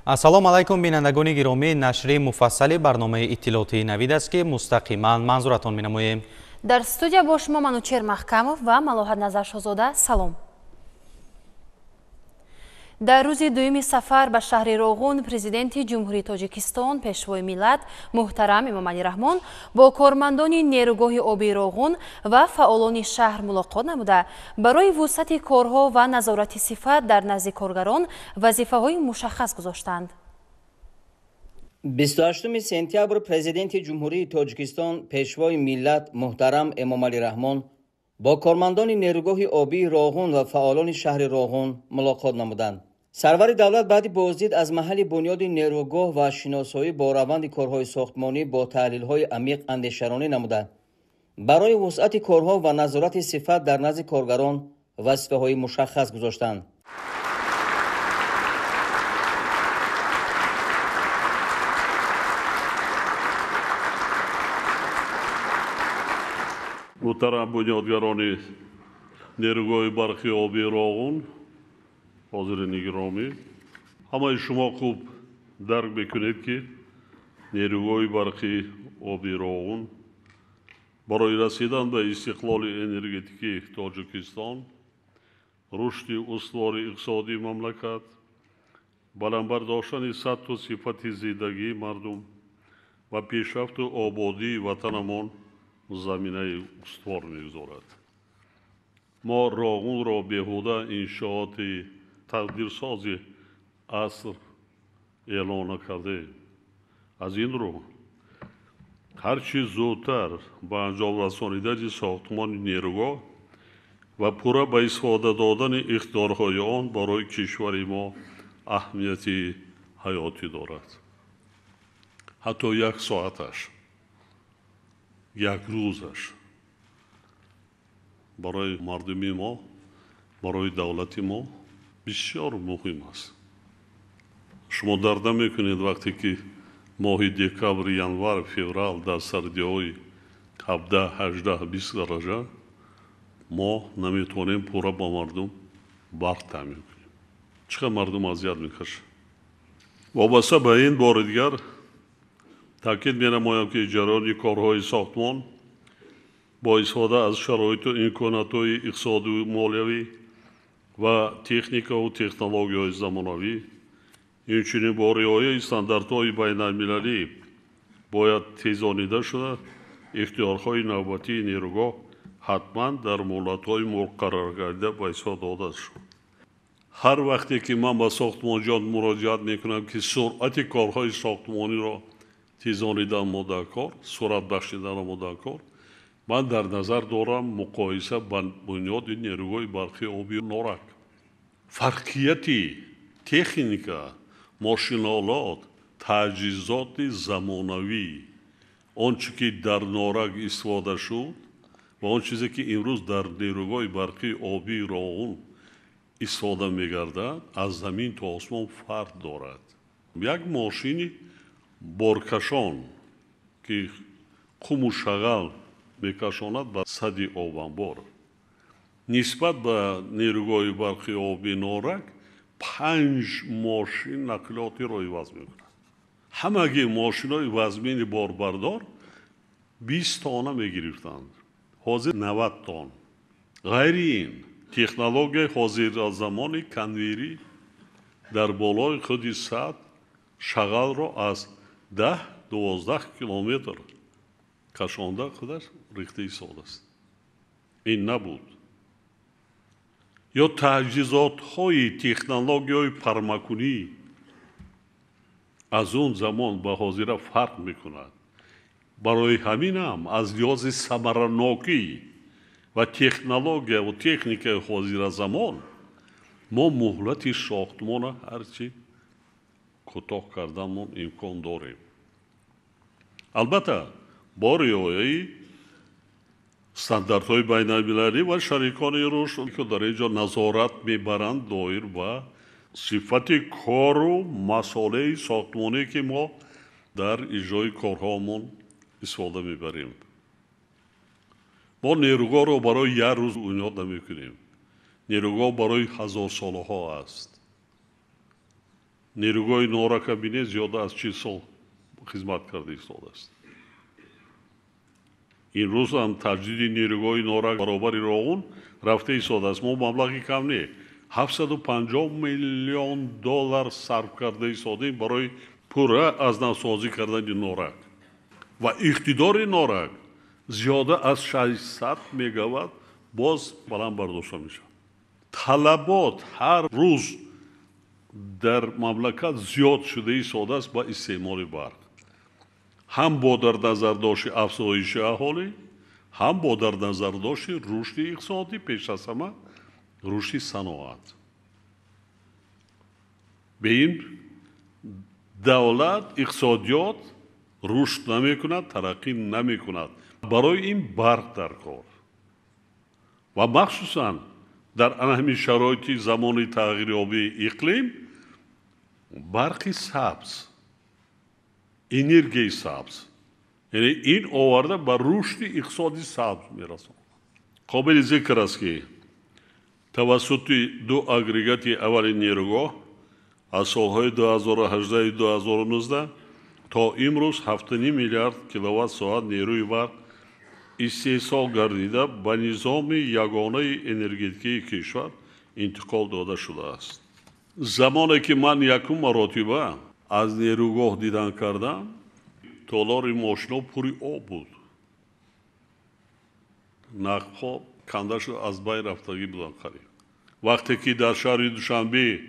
Ассалому алайкум, бинандагони гиромӣ. Нашри муфассали барномаи иттилоотии Навид аст, ки мустақиман манзуратон менамоем. Дар студия бо шумо Манучер Маҳкамов ва Малоҳат Назаршоҳзода. Салом. Дар рӯзи дуюми сафар ба шаҳри Роғун президенти Ҷумҳурии Тоҷикистон, пешвои миллат муҳтарам Эмомалӣ Раҳмон бо кормандони нерӯгоҳи обии Роғун ва фаъолони шаҳр мулоқот намуда, барои вусъати корҳо ва назорати сифат дар назди коргарон вазифаҳои мушаххас гузоштанд. 28 сентябр президенти Ҷумҳурии Тоҷикистон, пешвои миллат муҳтарам Эмомалӣ Раҳмон бо кормандони нерӯгоҳи обии Роғун ва фаъолони шаҳри Роғун мулоқот намуданд. Сарвари давлат баъди боздид аз маҳалли бунёди нерӯгоҳ ва шиносоӣ бо раванди корҳои сохтмонӣ бо таҳлилҳои амиқ андешаронӣ намуда, барои вусъати корҳо ва назорати сифат дар назди коргарон вазифаҳои мушаххас гузоштанд. Муҳтарам бунёдгарони нерӯгоҳи барқи обии Роғун, ҳозирини гиромӣ, ҳамаи шумо хуб дарк мекунед, ки нерӯгоҳи барқи обии Роғун барои расидан ба истиқлоли энергетикии Тоҷикистон, рушди устувори иқтисодии мамлакат, баланд бардоштани сатҳу сифати зиндагии мардум ва пешрафту ободии ватанамон заминаи устувор мегузорад. Мо Роғунро беҳуда иншооти тақдирсози аср эълон накардаем. Аз ин рӯ ҳар чӣ зудтар ба анҷом расонидани сохтмони нерӯгоҳ ва пурра ба истифода додани иқтидорҳои он барои кишвари мо аҳамияти ҳаётӣ дорад. Ҳатто як соаташ, як рӯзаш барои мардуми мо, барои давлати мо бисёр муҳим аст. Шумо дард намекунед, вақте ки моҳи декабр, январ, феврал дар сардиҳои 17, 18, 20 дараҷа мо наметавонем пурра ба мардум барқ таъмин кунем. Чӣ қадр мардум азият мекашад. Вобаста ба ин бори дигар таъкид менамоям, ки ҷараёни корҳои сохтмон бо истифода аз шароиту имкониятҳои иқтисодию молиявӣ ва техникаву технологияҳои замонавӣ, инчунин бо риояи стандартҳои байналмилалӣ бояд тезонида шуда, ихтиёрҳои навбатии нерӯгоҳ ҳатман дар муҳлатҳои муқарраргардида ба истифода дода шуд. Ҳар вақте ки ман ба сохтмонҷон муроҷиат мекунам, ки суръати корҳои сохтмониро тезонидан модакор, суръат бахшидан модакор, ман дар назар дорам муқоиса ба бунёди нерӯгоҳи барқи обии Норак. Фарқияти техника, мошинолот, таҷҳизоти замонавӣ, он чӣ ки дар Норак истифода шуд ва он чизе ки имрӯз дар нерӯгоҳи барқи обии Роғун истифода мегардад, аз замин то осмон фарқ дорад. Як мошини боркашон, ки қуму шағал мекашонад ба сади обанбор, нисбат ба нерӯгоҳи барқи обии Норак 5 мошин нақлиётиро иваз мекунад. Ҳамаги мошинҳои вазмини борбардор 20 тонна мегирифтанд, ҳозир 90 тонн. Ғайри ин технологияи ҳозиразамони конвейерӣ дар болои худи сад шағалро аз 10-12 километр кашонда худаш рехта истодааст. Ин набуд. Ё таҷҳизотҳои технологияҳои пармакунӣ аз он замон ба ҳозира фарқ мекунад. Барои ҳамин ҳам аз лиҳози самаранокӣ ва технология ва техникаи ҳозиразамон мо муҳлати сохтмонро ҳарчи кӯтоҳ карданмон имкон дорем. Албатта, бо риояи стандартҳои байналмилалӣ ва шарикони рушд, ки дар ин ҷо назорат мебаранд доир ба сифати кору масолеҳи сохтмонӣ, ки мо дар иҷрои корҳоамон истифода мебарем. Мо нерӯгоҳро барои як рӯз бунёд намекунем. Нерӯгоҳ барои ҳазорсолаҳо аст. Нерӯгоҳи Норака бинед, зиёда аз 40 сол хизмат карда истодааст. Имрӯз ҳам таҷдиди нерӯгоҳи Норак баробари Роғун рафта истодааст. Мо маблағи кам не, 750 миллион доллар сарф карда истодем барои пурра аз навсозӣ кардани Норак. Ва иқтидори Норак зиёда аз 600 мегаватт боз баланд бардошта мешавад. Талабот ҳар рӯз дар мамлакат зиёд шуда истодааст ба истеъмоли барқ. Ҳам бо дар назардошти афзоиши аҳолӣ, ҳам бо дар назардошти рушди иқтисодӣ, пеш аз ҳама рушди саноат. Бе ин давлат иқтисодиёт рушд намекунад, тараққӣ намекунад. Барои ин барқ дар кор. Ва махсусан дар ана ҳамин шароити замони тағйирёбии иқлим барқи сабз, энергияи сабз, яъне ин оварда ба рушди иқтисоди сабз мерасонад. Қобили зикр аст, ки тавассути ду агрегати аввали нерӯгоҳ аз солҳои 2018-2019 то имрӯз 7,5 миллиард киловатт-соат нерӯи барқ истеҳсол гардида ба низоми ягонаи энергетикии кишвар интиқол дода шудааст. Замоне ки ман якум маротиба аз нерӯгоҳ дидан кардам, толори мошино пури об буд. Нақбҳо канда шуда аз байн рафтагӣ буданд қариб. Вақте ки дар шаҳри Душанбе,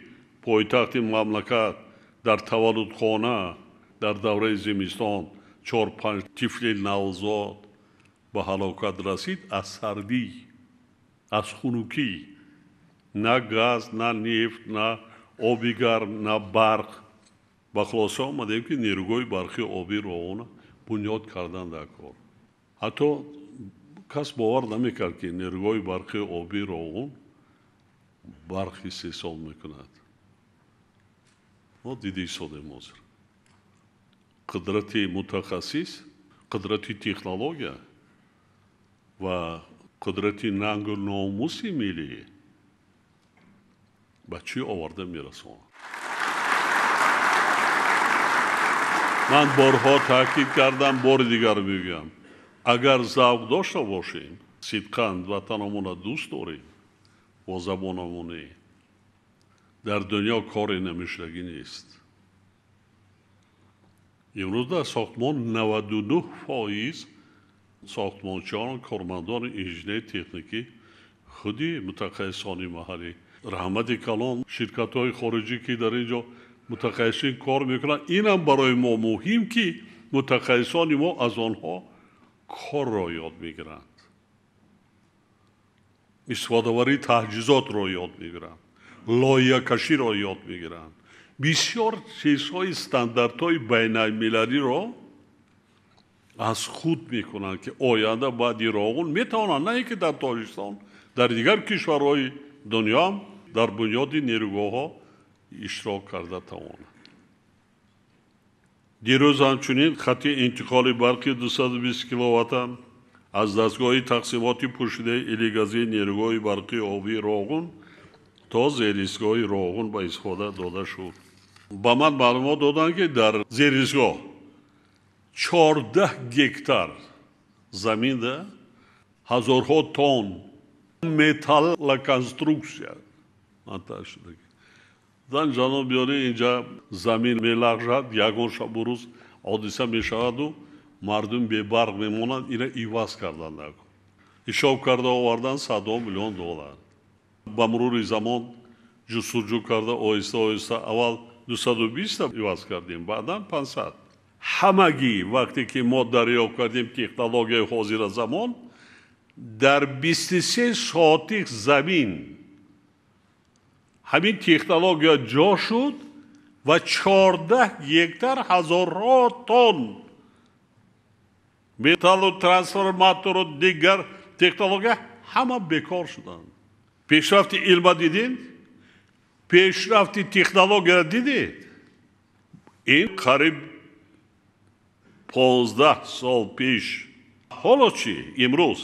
пойтахти мамлакат, дар таваллудхона дар давраи зимистон 4-5 тифли навзод ба ҳалокат расид аз сардӣ, аз хунукӣ, на газ, на нефт, на оби гарм, на барқ. Ба хулоса омадем, ки нерӯгоҳи барқи обии Роғун бунёд кардан дар кор. Ҳатто кас бовар намекард, ки нерӯгоҳи барқи обии Роғун барқ истеҳсол мекунад. Мо дида истодем ҳозир. Қудрати мутахассис, қудрати технология ва қудрати нангу номуси миллӣ ба чӣ оварда мерасонад. Ман борҳо таъкид кардам, бори дигар мегӯям, агар завқ дошта бошем, сидқан ватанамонро дӯст дорем, бо забонамоне, дар дунё коре намешудагӣ нест. Имрӯз дар сохтмон 99% сохтмончиён, кормандони инженери техникӣ худи мутахассисони маҳаллӣ. Раҳмати калон ширкатҳои хориҷӣ, ки дар ин ҷо мутахассисин кор мекунанд. Инам барои мо муҳим, ки мутахассисони мо аз онҳо корро ёд мегиранд, истифодабарии таҷҳизотро ёд мегиранд, лоиҳакаширо ёд мегиранд. Бисёр чизҳои стандартҳои байналмилалиро аз худ мекунанд, ки оянда баъди Роғун метавонанд на ин ки дар Тоҷикистон, дар дигар кишварҳои дунё ҳам дар бунёди нерӯгоҳҳо иштирок карда тавонанд. Дирӯз ҳамчунин хати интиқоли барқи 220 киловатта аз дастгоҳи тақсимоти пӯшидаи элегазии нерӯгоҳи барқи обии Роғун то зеристгоҳи Роғун ба истифода дода шуд. Ба ман маълумот доданд, ки дар зеристгоҳ 14 гектар заминда ҳазорҳо тонн металлоконструксия монтаж шудагӣ. Зан ҷаноб биёрӣ, инҷа замин мелағжад, ягон шабу рӯз ҳодиса мешаваду мардум бебарқ мемонанд. Ина иваз кардан накун. Ҳисоб карда овардан 100 миллион доллар. Ба мурури замон ҷустуҷӯ карда оҳиста оҳиста аввал 220 иваз кардем, баъдан 500. Ҳамагӣ вақте ки мо дарёфт кардем технологияи ҳозира замон, дар 23 соатих замин ҳамин технология ҷо шуд ва 14 гектар ҳазорҳо тонн металлу трансформатору дигар технология ҳама бекор шуданд. Пешрафти илма дидед? Пешрафти технологияро дидед? Ин қариб 15 сол пеш. Ҳоло чӣ? Имрӯз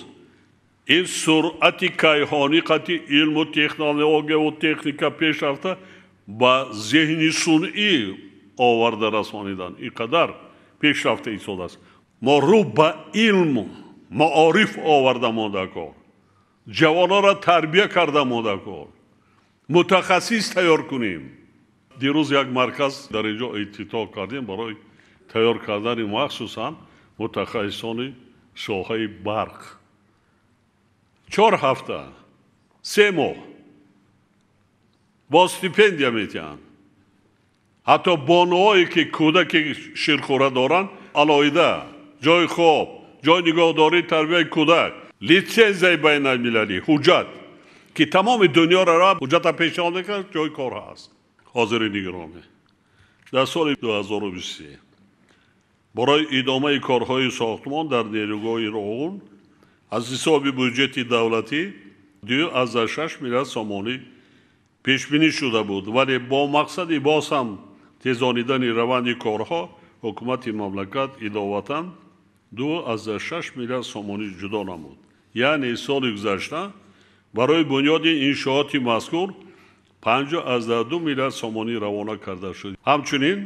ин суръати кайҳонӣ қати илму технологияву техника пеш рафта, Ба зеҳни сунъӣ оварда расонидан ин қадар пешрафта истодааст. Мо рӯ ба илм, маориф оварда мондакор, ҷавононро тарбия карда мондакор, мутахассис тайёр кунем. Дирӯз як марказ дар ин ҷо ифтитоҳ кардем барои тайёр кардани махсусан мутахассисони соҳаи барқ. 4 ҳафта, 3 моҳ бо стипендия метиҳанд. Ҳатто бонуҳое ки кӯдаки ширхӯра доранд, алоҳида ҷойи хоб, ҷойи нигоҳдории тарбияи кӯдак, литсензияи байналмилалӣ, ҳуҷҷат ки тамоми дунёро ра ҳуҷҷата пешниҳод мекунад, ҷойи кор ҳаст. Ҳозири нигаронӣ дар соли 2023 барои идомаи корҳои сохтмон дар нерӯгоҳи Роғун аз ҳисоби буҷети давлатӣ 2,6 миллиард сомонӣ пешбинӣ шуда буд, вале бо мақсади боз ҳам тезонидани раванди корҳо ҳукумати мамлакат иловатан 2,6 миллиард сомонӣ ҷудо намуд. Яъне соли гузашта барои бунёди иншооти мазкур 5,2 миллиард сомонӣ равона карда шуд. Ҳамчунин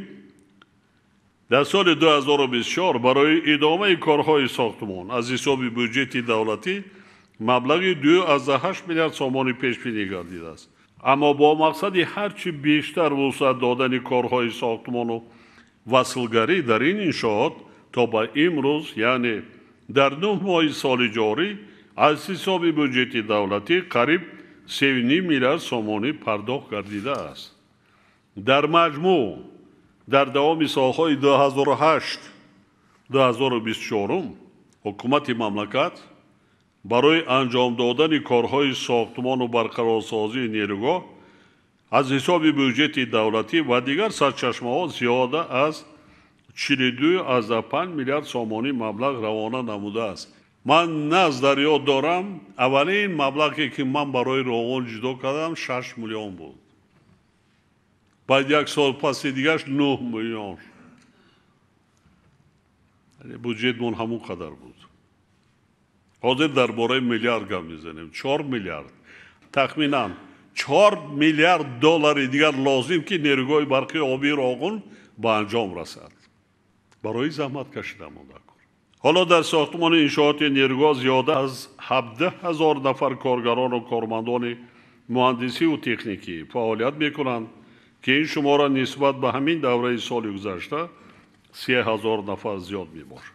дар соли 2024 барои идомаи корҳои сохтмон аз ҳисоби буҷети давлатӣ маблағи 2,8 миллиард сомонӣ пешбинӣ гардидааст. Аммо бо мақсади ҳарчи бештар вусъат додани корҳои сохтмону васлгарӣ дар ин иншоот то ба имрӯз, яъне дар 9 моҳи соли ҷорӣ аз ҳисоби буҷети давлатӣ қариб 3,5 миллиард сомонӣ пардохт гардидааст. Дар маҷмӯъ дар давоми солҳои 2008-2024 ҳукумати мамлакат барои анҷом додани корҳои сохтмону барқарорсозии нерӯгоҳ аз ҳисоби буҷети давлатӣ ва дигар сарчашмаҳо зиёда аз 42,5 миллиард сомонӣ маблағ равона намудааст. Ман наз дар ёд дорам, аввалин маблағе ки ман барои Роғун ҷудо кардам 6 миллион буд. Баъд як сол паси дигаш 9 миллион. Буҷетмон ҳамон қадар буд. Ҳозир дар бораи миллиард гап мезанем. 4 миллиард. Тахминан 4 миллиард доллари дигар лозим ки нерӯгоҳи барқи обии Роғун ба анҷом расад. Барои заҳмат кашида мондакор. Ҳоло дар сохтмони иншооти нерӯгоҳ зиёда аз 17 000 нафар коргарону кормандони муҳандисиву техникӣ фаъолият мекунанд, ки ин шумора нисбат ба ҳамин давраи соли гузашта 3 000 нафар зиёд мебошад.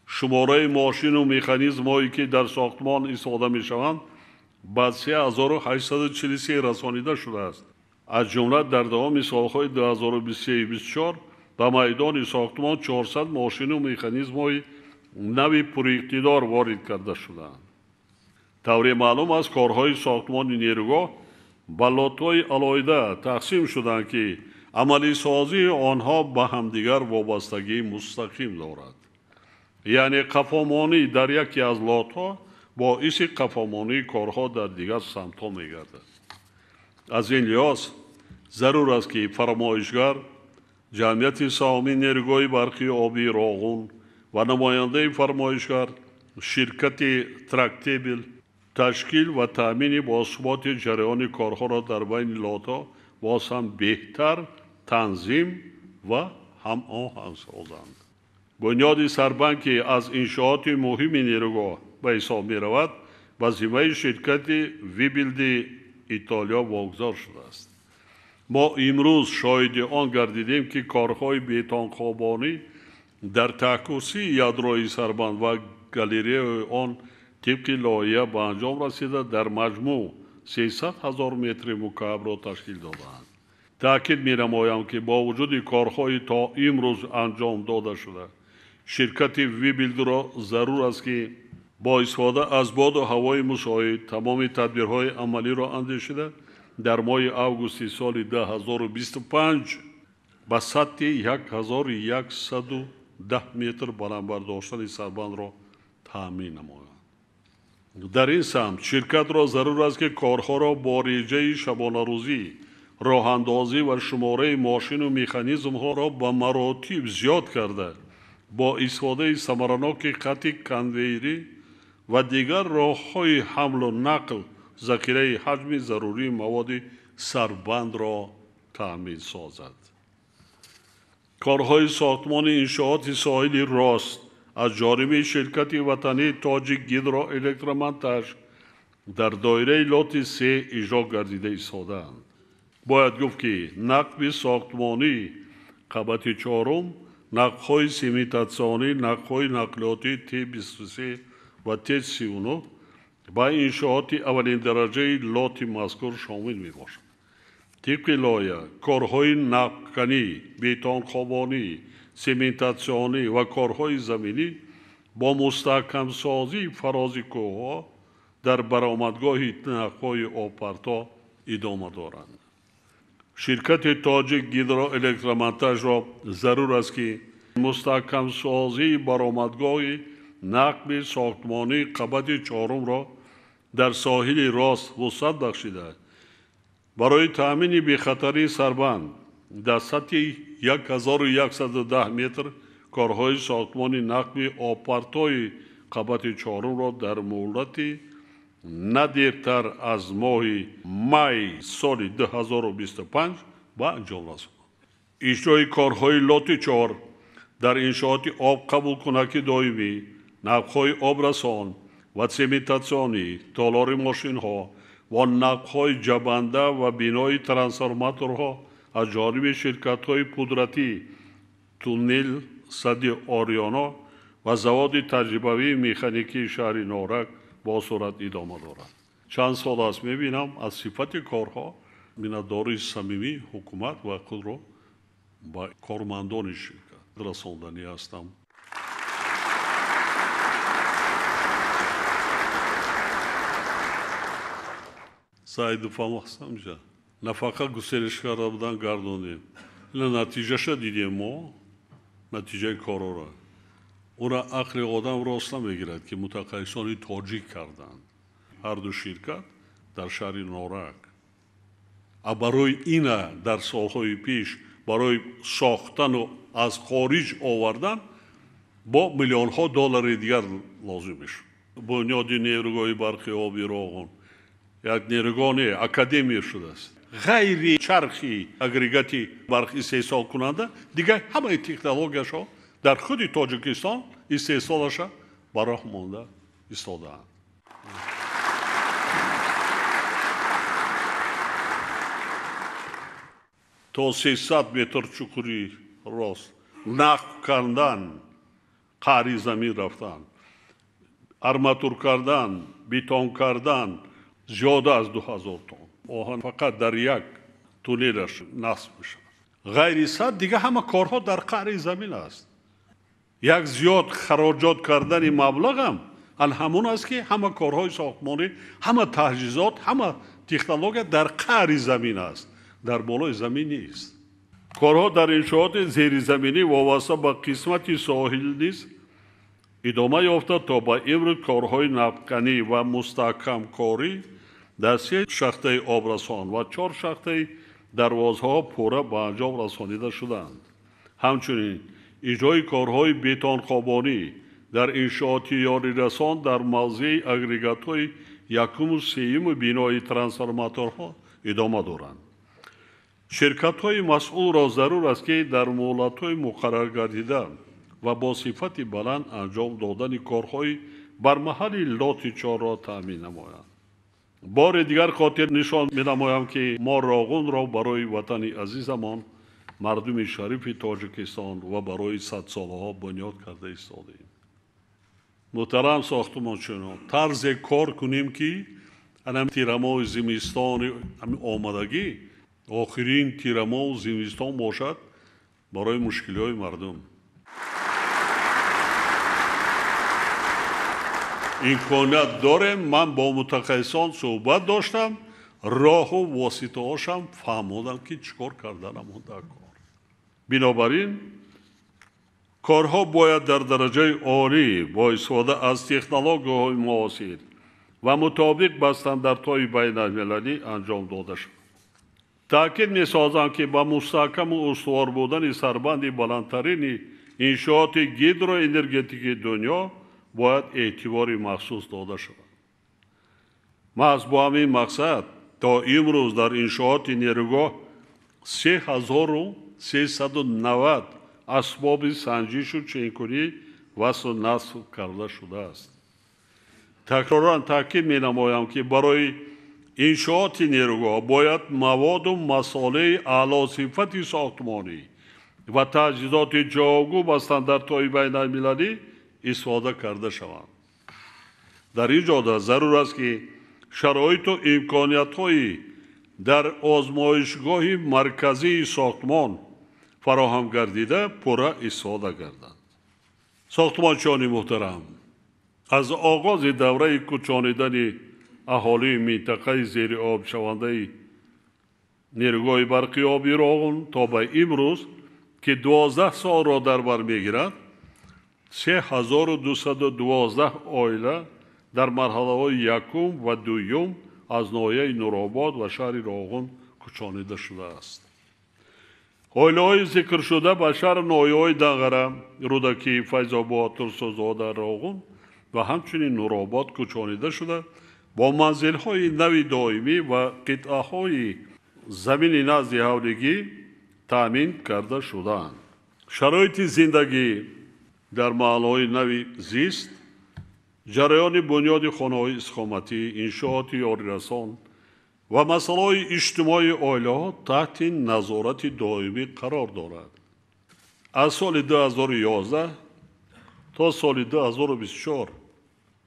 Шумораи мошину механизмҳое ки дар сохтмон истифода мешаванд ба 3843 расонида шудааст. Аз ҷумла дар давоми солҳои 2023-2024 ба майдони сохтмон 400 мошину механизмҳои нави пуриқтидор ворид карда шудаанд. Тавре маълум аст, корҳои сохтмони нерӯгоҳ ба лотҳои алоҳида тақсим шуданд, ки амалисозии онҳо ба ҳамдигар вобастагии мустақим дорад. Яъне қафомонӣ дар яке аз лотҳо боиси қафомонии корҳо дар дигар самтҳо мегардад. Аз ин лиҳоз зарур аст, ки фармоишгар, ҷамъияти саҳомии нерӯгоҳи барқии обии Роғун ва намояндаи фармоишгар, ширкати Трактебел ташкил ва таъмини босуботи ҷараёни корҳоро дар байни лотҳо боз ҳам беҳтар танзим ва ҳамоҳанг созанд. Бунёди сарбанд, ки аз иншооти муҳими нерӯгоҳ ба ҳисоб меравад, ба зиммаи ширкати Вибилди Итолиё вогузор шудааст. Мо имрӯз шоҳиди он гардидем, ки корҳои бетонхобонӣ дар таҳкурсии ядрои сарбанд ва галереяи он тибқи лоиҳа ба анҷом расида, дар маҷмӯъ 300 000 метри мукаабро ташкил додаанд. Таъкид менамоям, ки бо вуҷуди корҳои то имрӯз анҷом дода шуда, ширкати Вибилдро зарур аст, ки бо истифода аз боду ҳавои мусоид тамоми тадбирҳои амалиро андешида, дар моҳи августи соли 2025 ба сатҳи 1110 метр баланд бардоштани сарбандро таъмин намоянд. Дар ин самт ширкатро зарур аст, ки корҳоро бо реҷаи шабонарӯзӣ, роҳандозӣ ва шумораи мошину механизмҳоро ба маротиб зиёд карда, бо истифодаи самараноки хати конвейерӣ ва дигар роҳҳои ҳамлу нақл захираи ҳаҷми зарурии маводи сарбандро таъмин созад. Корҳои сохтмони иншооти соҳили рост аз ҷониби ширкати ватании Тоҷик Гидроэлектромонтаж дар доираи лоти 3 иҷро гардида истодаанд. Бояд гуфт, ки нақби сохтмонии қабати чорум, нақбҳои сементатсионӣ, нақбҳои нақлиётии Т23 ва Т39 ба иншооти аввалиндараҷаи лоти мазкур шомил мебошад. Тибқи лоиҳа, корҳои нақбканӣ, бетонхобонӣ, сементатсионӣ ва корҳои заминӣ бо мустаҳкамсозии фарози кӯҳҳо дар баромадгоҳи нақбҳои обпарто идома доранд. Ширкати Тоҷик Гидроэлектромонтажро зарур аст, ки мустаҳкамсозии баромадгоҳи нақби сохтмонии қабати чорумро дар соҳили рост вусъат бахшида, барои таъмини бехатарии сарбанд дар сатҳи 1110 метр корҳои сохтмони нақби обпартои қабати чорумро дар муҳлати на дертар аз моҳи май соли 2025 ба анҷом расонад. Иҷрои корҳои лоти 4 дар иншооти об қабулкунаки доимӣ, нақбҳои обрасон ва сементатсионӣ, толори мошинҳо ва нақбҳои ҷабанда ва бинои трансформаторҳо аз ҷониби ширкатҳои пудратӣ Туннел Сади Ориёно ва заводи таҷрибавии механикии шаҳри Норак бо суръат идома дорад. Чанд сол аст мебинам аз сифати корҳо миннатдории самимии ҳукумат ва худро ба кормандони ширкат расонданӣ ҳастам. Саидов ҳам ҳастам ҷа. Нафақа густариш карда будан гардондем. Ина натиҷаша дидем мо, натиҷаи корҳоро. Ура ақли одам рост намегирад, ки мутахассисони тоҷик карданд. Ҳар ду ширкат дар шаҳри Норак. А барои ина дар солҳои пеш барои сохтану аз хориҷ овардан бо миллионҳо доллари дигар лозим мешуд. Бунёди нерӯгоҳи барқи оби Роғун як нерӯгоҳ не, академия шудааст. Ғайри чархи агрегати барқ истеҳсолкунанда дигар ҳамаи технологияшо дар худи Тоҷикистон истеҳсолаша ба роҳ монда истодаанд. То 300 метр чуқури рост нақб кардан, қаъри замин рафтан, арматур кардан, бетон кардан зиёда аз 2000 тонн оҳан фақат дар як туннелаш насб мешавад. Ғайри сад дигар ҳама корҳо дар қаъри замин аст. Як зиёд хароҷот кардани маблағам ан ҳамон аст, ки ҳама корҳои сохтмонӣ, ҳама таҷҳизот, ҳама технология дар қаъри замин аст, дар болои замин нест. Корҳо дар иншооти зеризаминӣ вобаста ба қисмати соҳил низ идома ёфта, то ба имрӯз корҳои нақбканӣ ва мустаҳкамкорӣ дар 3 шахтаи обрасон ва 4 шахтаи дарвозаҳо пурра ба анҷом расонида шудаанд. Ҳамчунин иҷрои корҳои бетонхобонӣ дар иншооти ёрирасон дар мавзеи агрегатҳои якуму сеюму бинои трансформаторҳо идома доранд. Ширкатҳои масъулро зарур аст, ки дар муҳлатҳои муқарраргардида ва бо сифати баланд анҷом додани корҳои бармаҳали лоти 4-ро таъмин намоянд. Бори дигар хотир нишон менамоям, ки мо Роғунро барои ватани азизамон, мардуми шарифи Тоҷикистон ва барои садсолаҳо бунёд карда истодаем. Муҳтарам сохтмончиён, тарзе кор кунем, ки анам тирамоҳи зимистони омадагӣ охирин тирамоҳу зимистон бошад барои мушкилиҳои мардум. Имконият дорем, ман бо мутахассисон суҳбат доштам, роҳу воситаҳошам фаҳмодам, ки чӣ кор карданамон дар кор. Бинобар ин корҳо бояд дар дараҷаи олӣ бо истифода аз технологияҳои муосир ва мутобиқ ба стандартҳои байналмилалӣ анҷом дода шавад. Таъкид месозам, ки ба мустаҳкаму устувор будани сарбанди баландтарини иншооти гидроэнергетикии дунё бояд эътибори махсус дода шавад. Маҳз бо ҳамин мақсад то имрӯз дар иншооти нерӯгоҳ 3390 асбоби санҷишу ченкунӣ васл насб карда шудааст. Такроран таъкид менамоям, ки барои иншооти нерӯгоҳ бояд маводу масолеҳи аълосифати сохтмонӣ ва таҷҳизоти ҷавобгӯ ба стандартҳои байналмилалӣ истифода карда шаванд. Дар ин ҷода зарур аст, ки шароиту имкониятҳои дар озмоишгоҳи марказии сохтмон фароҳам гардида пурра истифода гарданд. Сохтмончиёни муҳтарам, аз оғози давраи кӯчонидани аҳолии минтақаи зери обшавандаи нерӯгоҳи барқи оби Роғун то ба имрӯз, ки 12 солро дар бар мегирад, 3212 оила дар марҳалаҳои якум ва дуюм аз ноҳияи Нуробод ва шаҳри Роғун кӯчонида шудааст. Оилаҳои зикршуда ба шаҳру ноҳияҳои Данғара, Рӯдакӣ, Файзобод, Турсунзода, Роғун ва ҳамчунин Нуробод кӯчонида шуда, бо манзилҳои нави доимӣ ва қитъаҳои замини назди ҳавлигӣ таъмин карда шудаанд. Шароити зиндагӣ дар маҳаллаҳои нави зист, ҷараёни бунёди хонаҳои истиқоматӣ, иншооти ёрирасон ва масъалаҳои иҷтимоии оилаҳо таҳти назорати доимӣ қарор дорад. Аз соли 2011 то соли 2024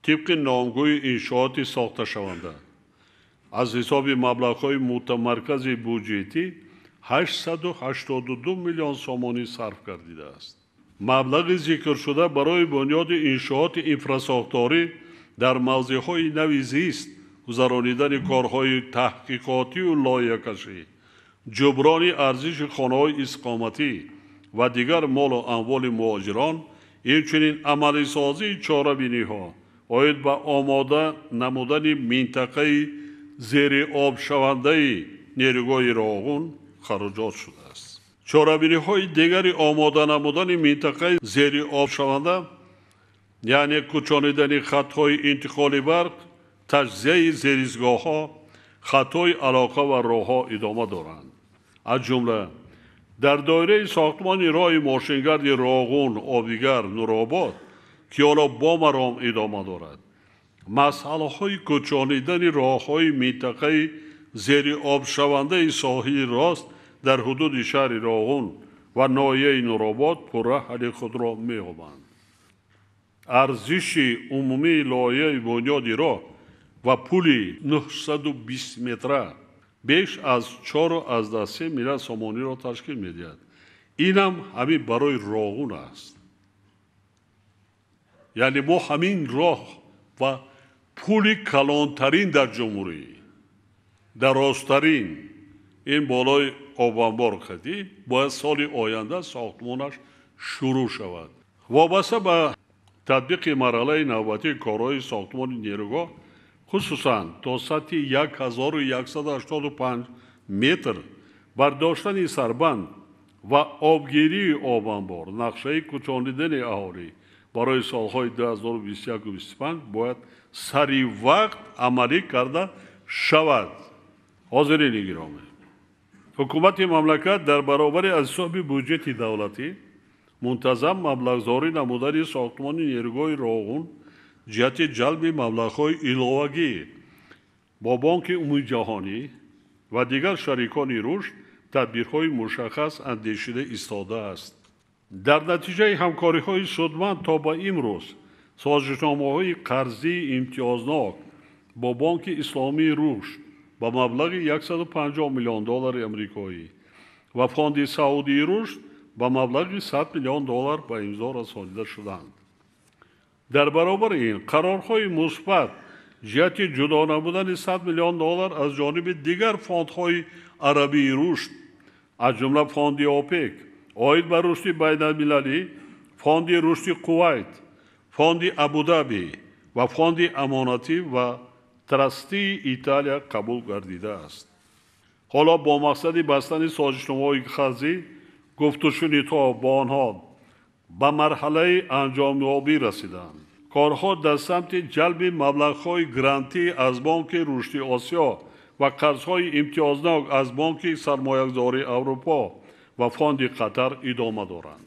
тибқи номгӯи иншооти сохташаванда аз ҳисоби маблағҳои мутамаркази буҷетӣ 882 миллион сомонӣ сарф гардидааст. Маблағи зикршуда барои бунёди иншооти инфрасохторӣ дар мавзеъҳои нави зист, гузаронидани корҳои таҳқиқотию лоиҳакашӣ, ҷуброни арзиши хонаҳои истиқоматӣ ва дигар молу амволи муҳоҷирон, инчунин амалисозии чорабиниҳо оид ба омода намудани минтақаи зери обшавандаи нерӯгоҳи Роғун хароҷот шудааст. Чорабиниҳои дигари омода намудани минтақаи зери обшаванда, яъне кӯчонидани хатҳои интиқоли барқ, таҷзияи зеризгоҳҳо, хатҳои алоқа ва роҳҳо идома доранд. Аз ҷумла дар доираи сохтмони роҳи мошингарди Роғун, Обигар, Нуробод, ки ҳоло бо маром идома дорад, масъалаҳои кӯчонидани роҳҳои минтақаи зери обшавандаи соҳили рост дар ҳудуди шаҳри Роғун ва ноҳияи Нуробод пурра ҳалли худро меёбанд. Арзиши умумии лоиҳаи бунёди роҳ ва пули 920 метра беш аз 4,3 миллиард сомониро ташкил медиҳад. Инам ҳамин барои Роғун аст. Яъне мо ҳамин роҳ ва пули калонтарин дар ҷумҳурӣ, дарозтарин ин болои обанбор қадӣ бояд соли оянда сохтмонаш шурӯъ шавад. Вобаста ба татбиқи марҳалаи навбатии корҳои сохтмони нерӯгоҳ, хусусан то сатҳи 1185 метр бардоштани сарбанд ва обгирии обанбор, нақшаи кӯчонидани аҳолӣ барои солҳои 2021-25 бояд сари вақт амалӣ карда шавад. Ҳозирини гиромӣ, ҳукумати мамлакат дар баробари аз ҳисоби буҷети давлатӣ мунтазам маблағзорӣ намудани сохтмони нерӯгоҳи Роғун ҷиҳати ҷалби маблағҳои иловагӣ бо Бонки Умумиҷаҳонӣ ва дигар шарикони рушд тадбирҳои мушаххас андешида истодааст. Дар натиҷаи ҳамкориҳои судманд то ба имрӯз созишномаҳои қарзии имтиёзнок бо Бонки Исломии рушд ба маблағи 150 миллион доллари амрикоӣ ва Фонди Саудии рушд ба маблағи 100 миллион доллар ба имзо расонида шуданд. Дар баробари ин қарорҳои мусбат ҷиҳати ҷудо намудани 100 миллион доллар аз ҷониби дигар фондҳои арабии рушд, аз ҷумла Фонди ОПЕК оид ба рушди байналмилалӣ, Фонди рушди Кувайт, Фонди Абудаби ва Фонди амонатӣ ва трастии Италия қабул гардидааст. Ҳоло бо мақсади бастани созишномаҳои қарзӣ гуфтушунидҳо бо онҳо ба марҳалаи анҷомёбӣ расиданд. Корҳо дар самти ҷалби маблағҳои грантӣ аз Бонки Рушди Осиё ва қарзҳои имтиёзнок аз Бонки сармоягузории Аврупо ва Фонди Қатар идома доранд.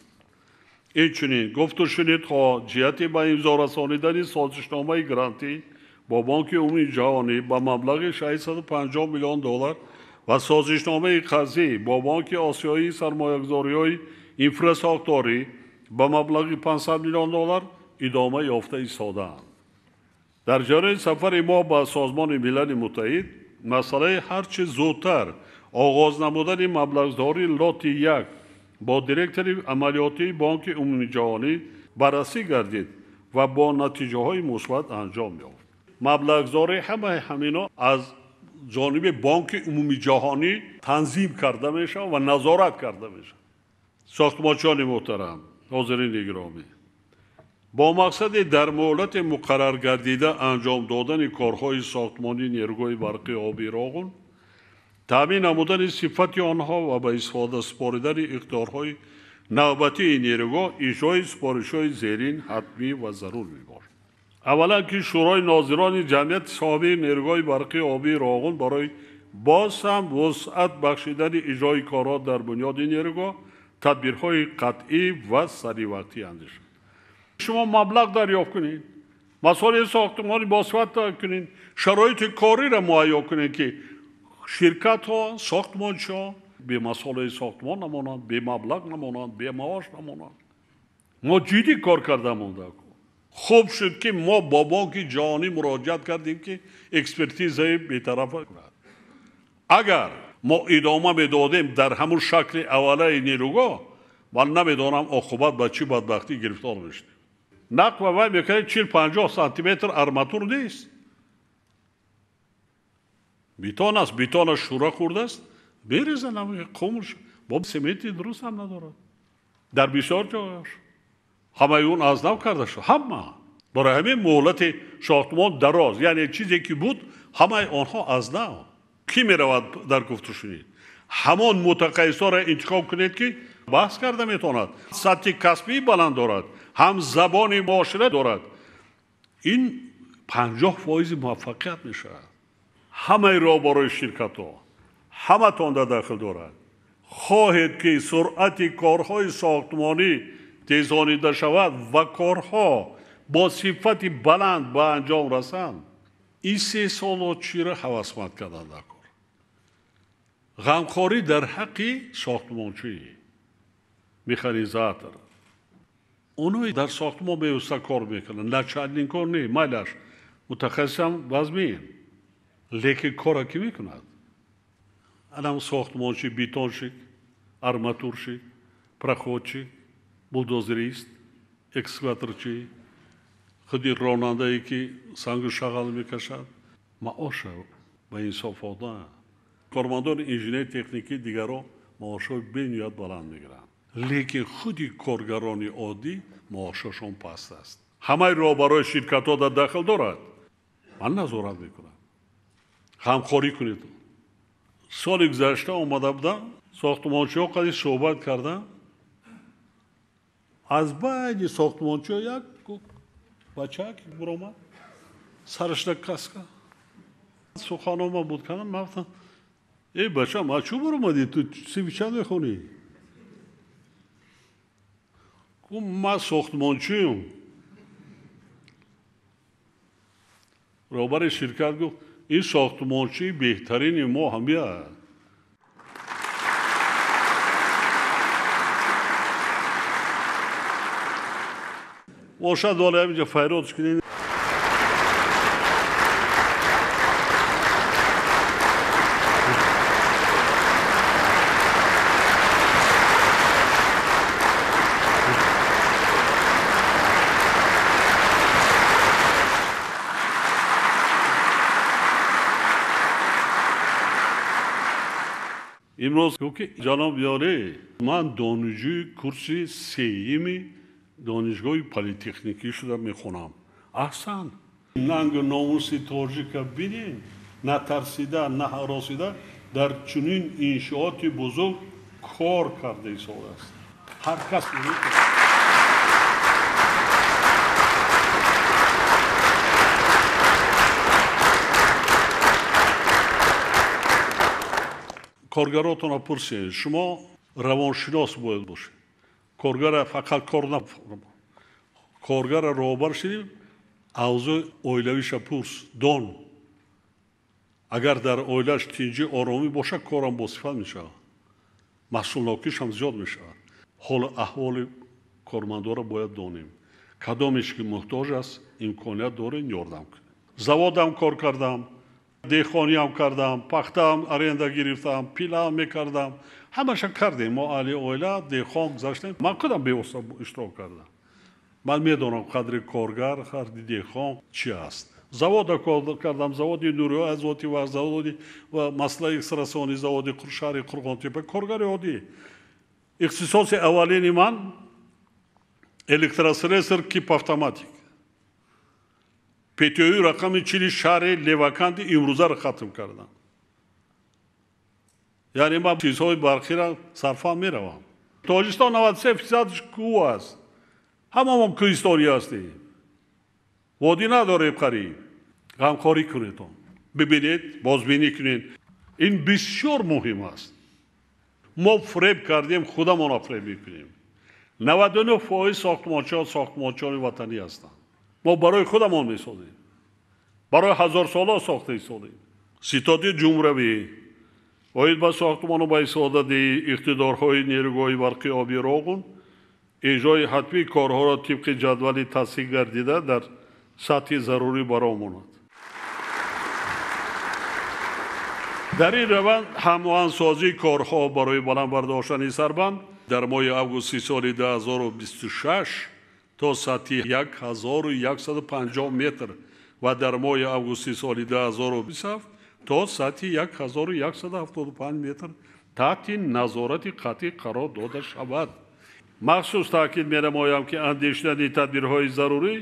Инчунин гуфтушунидҳо ҷиҳати ба имзо расонидани созишномаи грантӣ бо Бонки Умумии Ҷаҳонӣ ба маблағи 650 миллион доллар ва созишномаи қарзӣ бо Бонки Осиёии сармоягузориҳои инфрасохторӣ ба маблағи 500 миллион доллар идома ёфта истодаанд. Дар ҷараёни сафари мо ба Созмони Милали Муттаҳид масъалаи ҳарчи зудтар оғоз намудани маблағгузории лоти 1 бо директори амалиётии Бонки Умумии Ҷаҳонӣ баррасӣ гардид ва бо натиҷаҳои мусбат анҷом ёфт. Маблағгузории ҳамаи ҳамино аз ҷониби Бонки Умумии Ҷаҳонӣ танзим карда мешавад ва назорат карда мешавад. Сохтмончиёни муҳтарам, ҳозирини гиромӣ, бо мақсади дар муҳлати муқаррар гардида анҷом додани корҳои сохтмонии нерӯгоҳи барқи обии Роғун, таъмин намудани сифати онҳо ва ба истифода супоридани иқтидорҳои навбатии нерӯгоҳ иҷрои супоришҳои зерин ҳатмӣ ва зарур мебошад. Аввалан ки Шӯрои нозирони ҷамъияти саҳомии нерӯгоҳи барқи обии Роғун барои боз ҳам вусъат бахшидани иҷрои корҳо дар бунёди нерӯгоҳ тадбирҳои қатъӣ ва саривақтӣ андешад. Шумо маблағ дарёфт кунед, масолеҳи сохтмонӣ босифат кунед, шароити кориро муҳайё кунед, ки ширкатҳо, сохтмончиҳо бемасолеҳи сохтмон намонанд, бемаблағ намонанд, бемаош намонанд. Мо ҷиддӣ кор карда монда. Хуб шуд, ки мо бо Бонки Ҷаҳонӣ муроҷиат кардем, ки экспертизаи бетарафа кунад. Агар мо идома медодем дар ҳамун шакли аввалаи нерӯгоҳ, ман намедонам оқибат ба чӣ бадбахтӣ гирифтор мешудем. Нақл ва вай мекунад 40-50 сантиметр арматур нест. Бетон аст, бетонаш шӯра хӯрдааст, береза қумш, бо сементи дуруст ҳам надорад. Дар бисёр ҷояш ҳамаи он аз нав карда шуд, ҳама. Барои ҳамин муҳлати сохтмон дароз, яъне чизе ки буд, ҳамаи онҳо аз нав. Кӣ меравад дар гуфтушунид? Ҳамон мутақассисонро интихоб кунед, ки баҳс карда метавонад, сатҳи касбии баланд дорад, ҳам забони муошира дорад. Ин 50% муваффақият мешавад. Ҳамаи роҳбарои ширкатҳо ҳаматон дар дахл дорад. Хоҳед, ки суръати корҳои сохтмонӣ тезонида шавад ва корҳо бо сифати баланд ба анҷом расанд, ин 3 соло чиро ҳавасманд кардан дар кор? Ғамхорӣ дар ҳаққи сохтмончӣ, механизатор. Онои дар сохтмон бевосита кор мекунанд, начальникҳо не, майлаш мутахассисам вазмин, лекин корро кӣ мекунад? Анам сохтмончи, бетонщик, арматурщик, проходчик, булдозерист, экскаваторчи, худи ронандае ки сангу шағал мекашад, маоша ба инсоф ода. Кормандони инженери техникӣ дигарро маошҳои бениҳоят баланд мегиранд, лекин худи коргарони оддӣ маошашон паст аст. Ҳамаи роҳбарои ширкатҳо дар дахл дорад. Ман назорат мекунам. Ҳамкорӣ кунед. Соли гузашта омада будам, сохтмончиҳо қади суҳбат кардам. Аз байни сохтмончиҳо як бачак буромад, сарашда каска. Суханома буд кардам, ман гуфтам: эй бача, ма чӯ буромадӣ? Ту синфи чанд мехонӣ? Гуфт: ман сохтмончиюм. Роҳбари ширкат гуфт: ин сохтмончии беҳтарини мо ҳамия. Бошад, ҳоло ҳаминҷа файрод кунем. Имрӯз гуфт, ки ҷаноб ёрӣ, ман донишҷӯи курси сеюми донишгоҳи политехникӣ шуда мехонам. Аҳсан, нангу номуси тоҷика бинед, натарсида, наҳаросида дар чунин иншооти бузург кор карда истодааст. Ҳар кас наметавонад. Коргаротонро пурсед, шумо равоншинос бояд бошед. Коргара фақат кор на, коргара роҳбар шудӣ, авзои оилавиша пурс, дон. Агар дар оилаш тинҷӣ оромӣ бошад, корам босифат мешавад, маҳсулнокишам зиёд мешавад. Ҳолу аҳволи кормандонро бояд донем. Кадомеш ки муҳтоҷ аст, имконият дорем ёрдам кунем. Заводам кор кардам, деҳқониам кардам, пахтаам аренда гирифтам, пилаам мекардам, ҳамаша кардем. Мо аҳли оила деҳқон гузаштем. Ман худам бевосита иштирок кардам. Ман медонам қадри коргар, қадри деҳқон чи аст. Завода кор кардам, заводи нуриҳои азотӣ ва заводи ва маслаи иксрасонӣ, заводи шаҳри Қурғонтепа, коргари оддӣ. Ихтисоси аввалини ман электрослесар кип автоматик. ПТУ рақами 40 шаҳри Леваканди имрӯзаро хатм кардам. Яъне ман чизҳои барқиро сарфам меравам. Тоҷикистон 93% кӯҳ аст. Ҳамамон кӯҳистонӣ ҳастем. Водӣ надорем қариб. Ғамхорӣ кунедон. Бибинед, бозбинӣ кунед. Ин бисёр муҳим аст. Мо фреб кардем, худамонро фреб мекунем. 99% сохтмончиҳо сохтмончиёни ватанӣ ҳастанд. Мо барои худамон месозем. Барои ҳазорсола сохта истодем. Ситоди ҷумҳуравӣ оид ба сохтмону ба истифодаи иқтидорҳои нерӯгоҳи барқи оби Роғун иҷрои ҳатмии корҳоро тибқи ҷадвали тасдиқ гардида дар сатҳи зарурӣ бароҳ монад. Дар ин раванд ҳамоҳангсозии корҳо барои баланд бардоштани сарбанд дар моҳи августи соли 2026 то сатҳи 1150 метр ва дар моҳи августи соли 2027 то сатҳи 1175 метр таҳти назорати қатъӣ қарор дода шавад. Махсус таъкид менамоям, ки андешидани тадбирҳои зарурӣ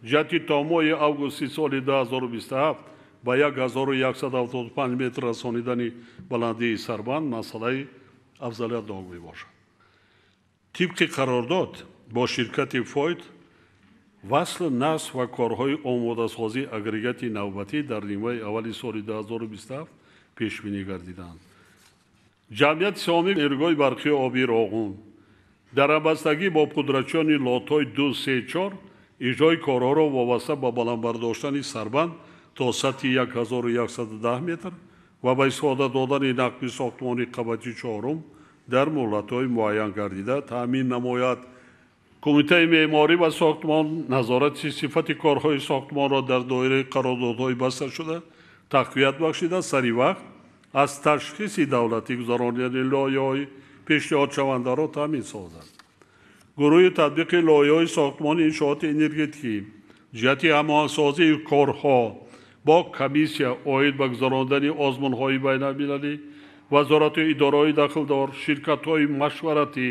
ҷиҳати то моҳи августи соли 2027 ба 1175 метр расонидани баландии сарбанд масъалаи афзалиятнок мебошад. Тибқи қарордод бо ширкати Фойд васл, насб ва корҳои омодасозии агрегати навбатӣ дар нимаи аввали соли 2027 пешбинӣ гардиданд. Ҷамъияти саҳомии нерӯгоҳи барқии обии Роғун дар ҳамбастагӣ бо пудрачиёни лотҳои 2, 3, 4 иҷрои корҳоро вобаста ба баланд бардоштани сарбанд то сатҳи 1110 метр ва ба истифода додани нақби сохтмони қабати чорум дар муҳлатҳои муайян гардида таъмин намояд. Кумитаи меъморӣ ва сохтмон назорати сифати корҳои сохтмонро дар доираи қарордодҳои басташуда тақвият бахшида, сари вақт аз ташхиси давлатӣ гузаронидани лоиҳаҳои пешниҳодшавандаро таъмин созад. Гурӯҳи татбиқи лоиҳаҳои сохтмони иншооти энергетикӣ ҷиҳати ҳамоҳангсозии корҳо бо комиссия оид ба гузарондани озмунҳои байналмилалӣ, вазорату идораҳои дахлдор, ширкатҳои машваратӣ,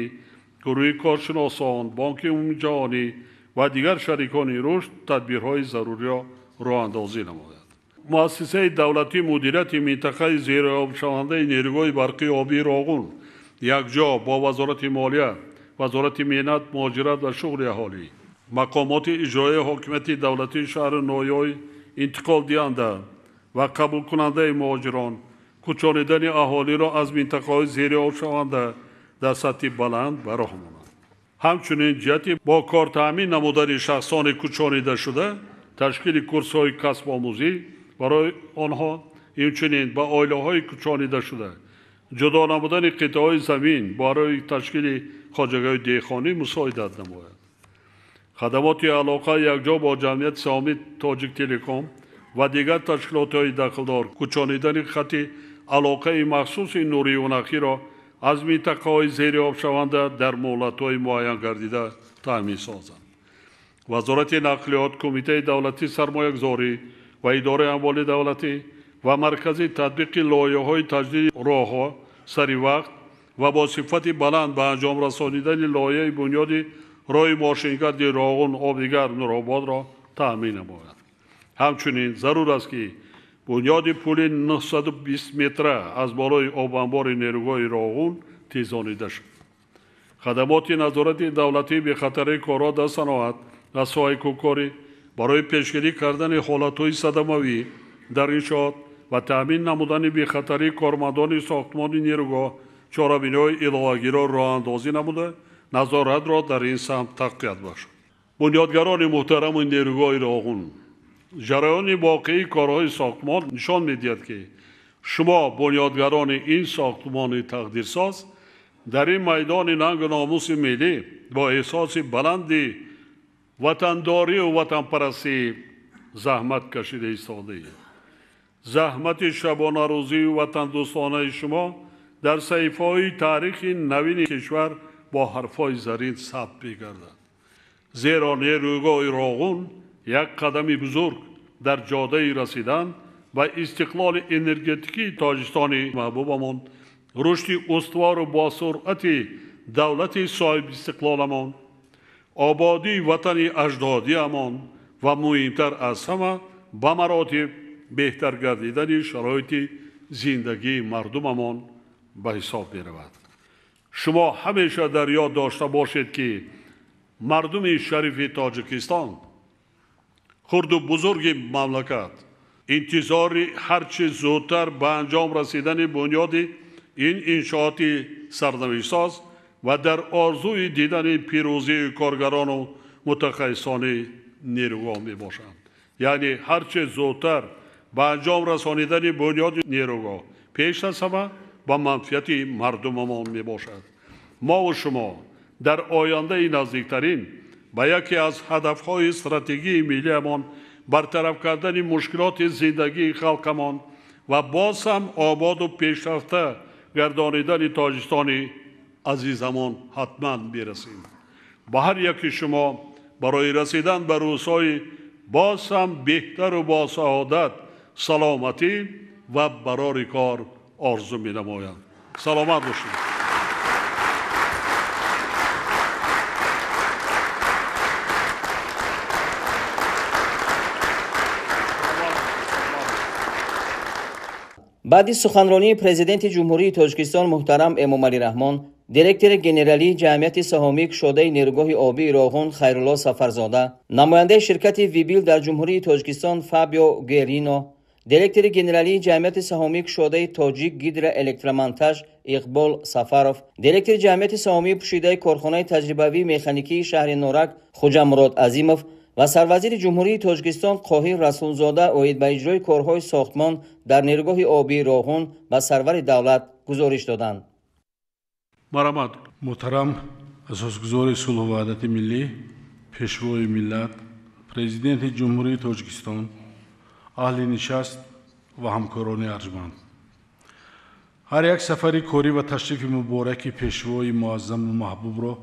гурӯҳи коршиносон, Бонки умумиҷаҳонӣ ва дигар шарикони рушд тадбирҳои заруриро роҳандозӣ намояд. Муассисаи давлатии мудирияти минтақаи зериобшавандаи нерӯгоҳи барқии обии Роғун якҷо бо Вазорати молия, Вазорати меҳнат, муҳоҷират ва шуғли аҳолӣ, мақомоти иҷроияи ҳокимияти давлатии шаҳру ноҳияҳои интиқолдиҳанда ва қабулкунандаи муҳоҷирон кӯчонидани аҳолиро аз минтақаҳои зериобшаванда дар сатҳи баланд ба роҳ монанд. Ҳамчунин ҷиҳати бо кор таъмин намудани шахсони кӯчонидашуда ташкили курсҳои касбомӯзӣ барои онҳо, инчунин ба оилаҳои кӯчонидашуда ҷудо намудани қитъаҳои замин барои ташкили хоҷагиҳои деҳқонӣ мусоидат намояд. Хадамоти алоқа якҷо бо ҷамъияти саҳомии Тоҷиктелеком ва дигар ташкилотҳои дахлдор кӯчонидани хати алоқаи махсуси нурию нақиро аз минтақаҳои зериобшаванда дар муҳлатҳои муайян гардида таъмин созанд. Вазорати нақлиёт, Кумитаи давлатии сармоягузорӣ ва идораи амволи давлатӣ ва маркази татбиқи лоиҳаҳои таҷдиди роҳҳо сари вақт ва бо сифати баланд ба анҷом расонидани лоиҳаи бунёди роҳи мошингарди Роғун Обигарм Нурободро таъмин намояд. Ҳамчунин зарур аст, ки бунёди пули 920 метра аз болои обанбори нерӯгоҳи Роғун тезонида шуд. Хадамоти назорати давлатии бехатарии корҳо дар саноат ва соҳаи кӯҳкорӣ барои пешгирӣ кардани ҳолатҳои садамавӣ дар иншоот ва таъмин намудани бехатарии кормандони сохтмони нерӯгоҳ чорабиниҳои иловагиро роҳандозӣ намуда, назоратро дар ин самт тақвият бахшад. Бунёдгарони муҳтарами нерӯгоҳи Роғун, ҷараёни воқеии корҳои сохтмон нишон медиҳад, ки шумо бунёдгарони ин сохтмони тақдирсоз дар ин майдони нангу номуси миллӣ бо эҳсоси баланди ватандорию ватанпарастӣ заҳмат кашида истодаед. Заҳмати шабонарӯзию ватандӯстонаи шумо дар саҳифаҳои таърихи навини кишвар бо ҳарфҳои зарин сабт мегардад. Зеро нерӯгоҳи Роғун як қадами бузург дар ҷодаи расидан ба истиқлоли энергетикии Тоҷикистони маҳбубамон, рушди устувору босуръати давлати соҳибистиқлоламон, ободии ватани аҷдодиамон ва муҳимтар аз ҳама ба маротиб беҳтар гардидани шароити зиндагии мардумамон ба ҳисоб меравад. Шумо ҳамеша дар ёд дошта бошед, ки мардуми шарифи Тоҷикистон, хурду бузурги мамлакат интизори ҳарчи зудтар ба анҷом расидани бунёди ин иншооти сарнавиштсоз ва дар орзуи дидани пирӯзии коргарону мутахассисони нерӯгоҳ мебошанд. Яъне ҳарчи зудтар ба анҷом расонидани бунёди нерӯгоҳ пеш аз ҳама ба манфиати мардумамон мебошад. Мову шумо дар ояндаи наздиктарин ба яке аз ҳадафҳои стратегии миллиамон бартараф кардани мушкилоти зиндагии халқамон ва боз ҳам ободу пешрафта гардонидани Тоҷикистони азизамон ҳатман бирасем. Ба ҳар яки шумо барои расидан ба рӯзҳои боз ҳам беҳтару босаодат, саломатӣ ва барори кор орзу менамоям. Саломат бошед. Баъди суханронии Президенти Ҷумҳурии Тоҷикистон муҳтарам Эмомалӣ Раҳмон, директори генералии ҷамъияти саҳомии кушодаи нерӯгоҳи обии Роғун Хайрулло Сафарзода, намояндаи ширкати Вибил дар Ҷумҳурии Тоҷикистон Фабио Герино, директори генералии ҷамъияти саҳомии кушодаи Тоҷик Гидроэлектромонтаж Иқбол Сафаров, директори ҷамъияти саҳомии пӯшидаи корхонаи таҷрибавии механикии шаҳри Норак Хуҷамурод Азимов ва сарвазири Ҷумҳурии Тоҷикистон Қоҳир Расулзода оид ба иҷрои корҳои сохтмон дар нерӯгоҳи обии Роғун ба сарвари давлат гузориш доданд. Марҳамат. Муҳтарам асосгузори сулҳу ваҳдати миллӣ, пешвои миллат, Президенти Ҷумҳурии Тоҷикистон, аҳли нишаст ва ҳамкорони арҷманд. Ҳар як сафари корӣ ва ташрифи мубораки пешвои муаззаму маҳбубро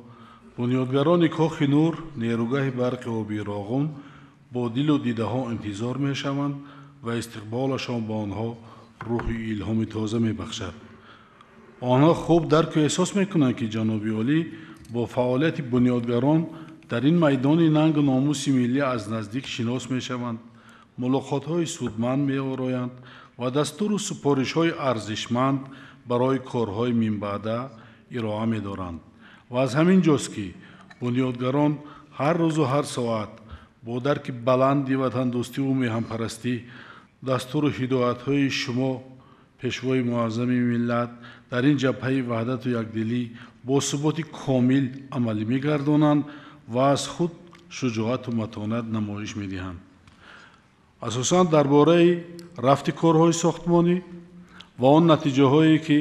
бунёдгарони Кохи Нур, нерӯгоҳи барқи обии Роғун бо дилу дидаҳо интизор мешаванд ва истиқболашон ба онҳо рӯҳи илҳоми тоза мебахшад. Онҳо хуб дарку эҳсос мекунанд, ки ҷаноби олӣ бо фаъолияти бунёдгарон дар ин майдони нангу номуси миллӣ аз наздик шинос мешаванд, мулоқотҳои судманд меороянд ва дастуру супоришҳои арзишманд барои корҳои минбаъда ироа медоранд. Ва аз ҳамин ҷост, ки бунёдгарон ҳар рӯзу ҳар соат бо дарки баланди ватандӯстиву меҳанпарастӣ дастуру ҳидоятҳои шумо, пешвои муаззами миллат, дар ин ҷабҳаи ваҳдату якдилӣ бо суботи комил амалӣ мегардонанд ва аз худ шуҷоату матонат намоиш медиҳанд. Асосан дар бораи рафти корҳои сохтмонӣ ва он натиҷаҳое, ки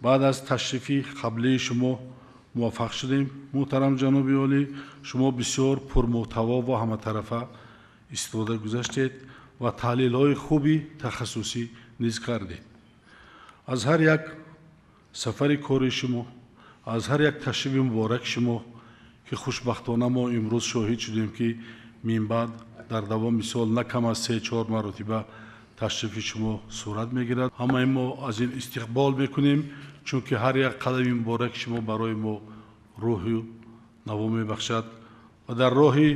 баъд аз ташрифи қаблии шумо муваффақ шудем, муҳтарам ҷаноби олӣ, шумо бисёр пурмуҳтаво ва ҳаматарафа истода гузаштед ва таҳлилҳои хуби тахассусӣ низ кардед. Аз ҳар як сафари кори шумо, аз ҳар як ташрифи мубораки шумо, ки хушбахтона мо имрӯз шоҳид шудем, ки минбаъд дар давоми сол на кам аз 3-4 маротиба ташрифи шумо сурат мегирад. Ҳамаи мо аз ин истиқбол мекунем, чунки ҳар як қадами мубораки шумо барои мо рӯҳу наво мебахшад ва дар роҳи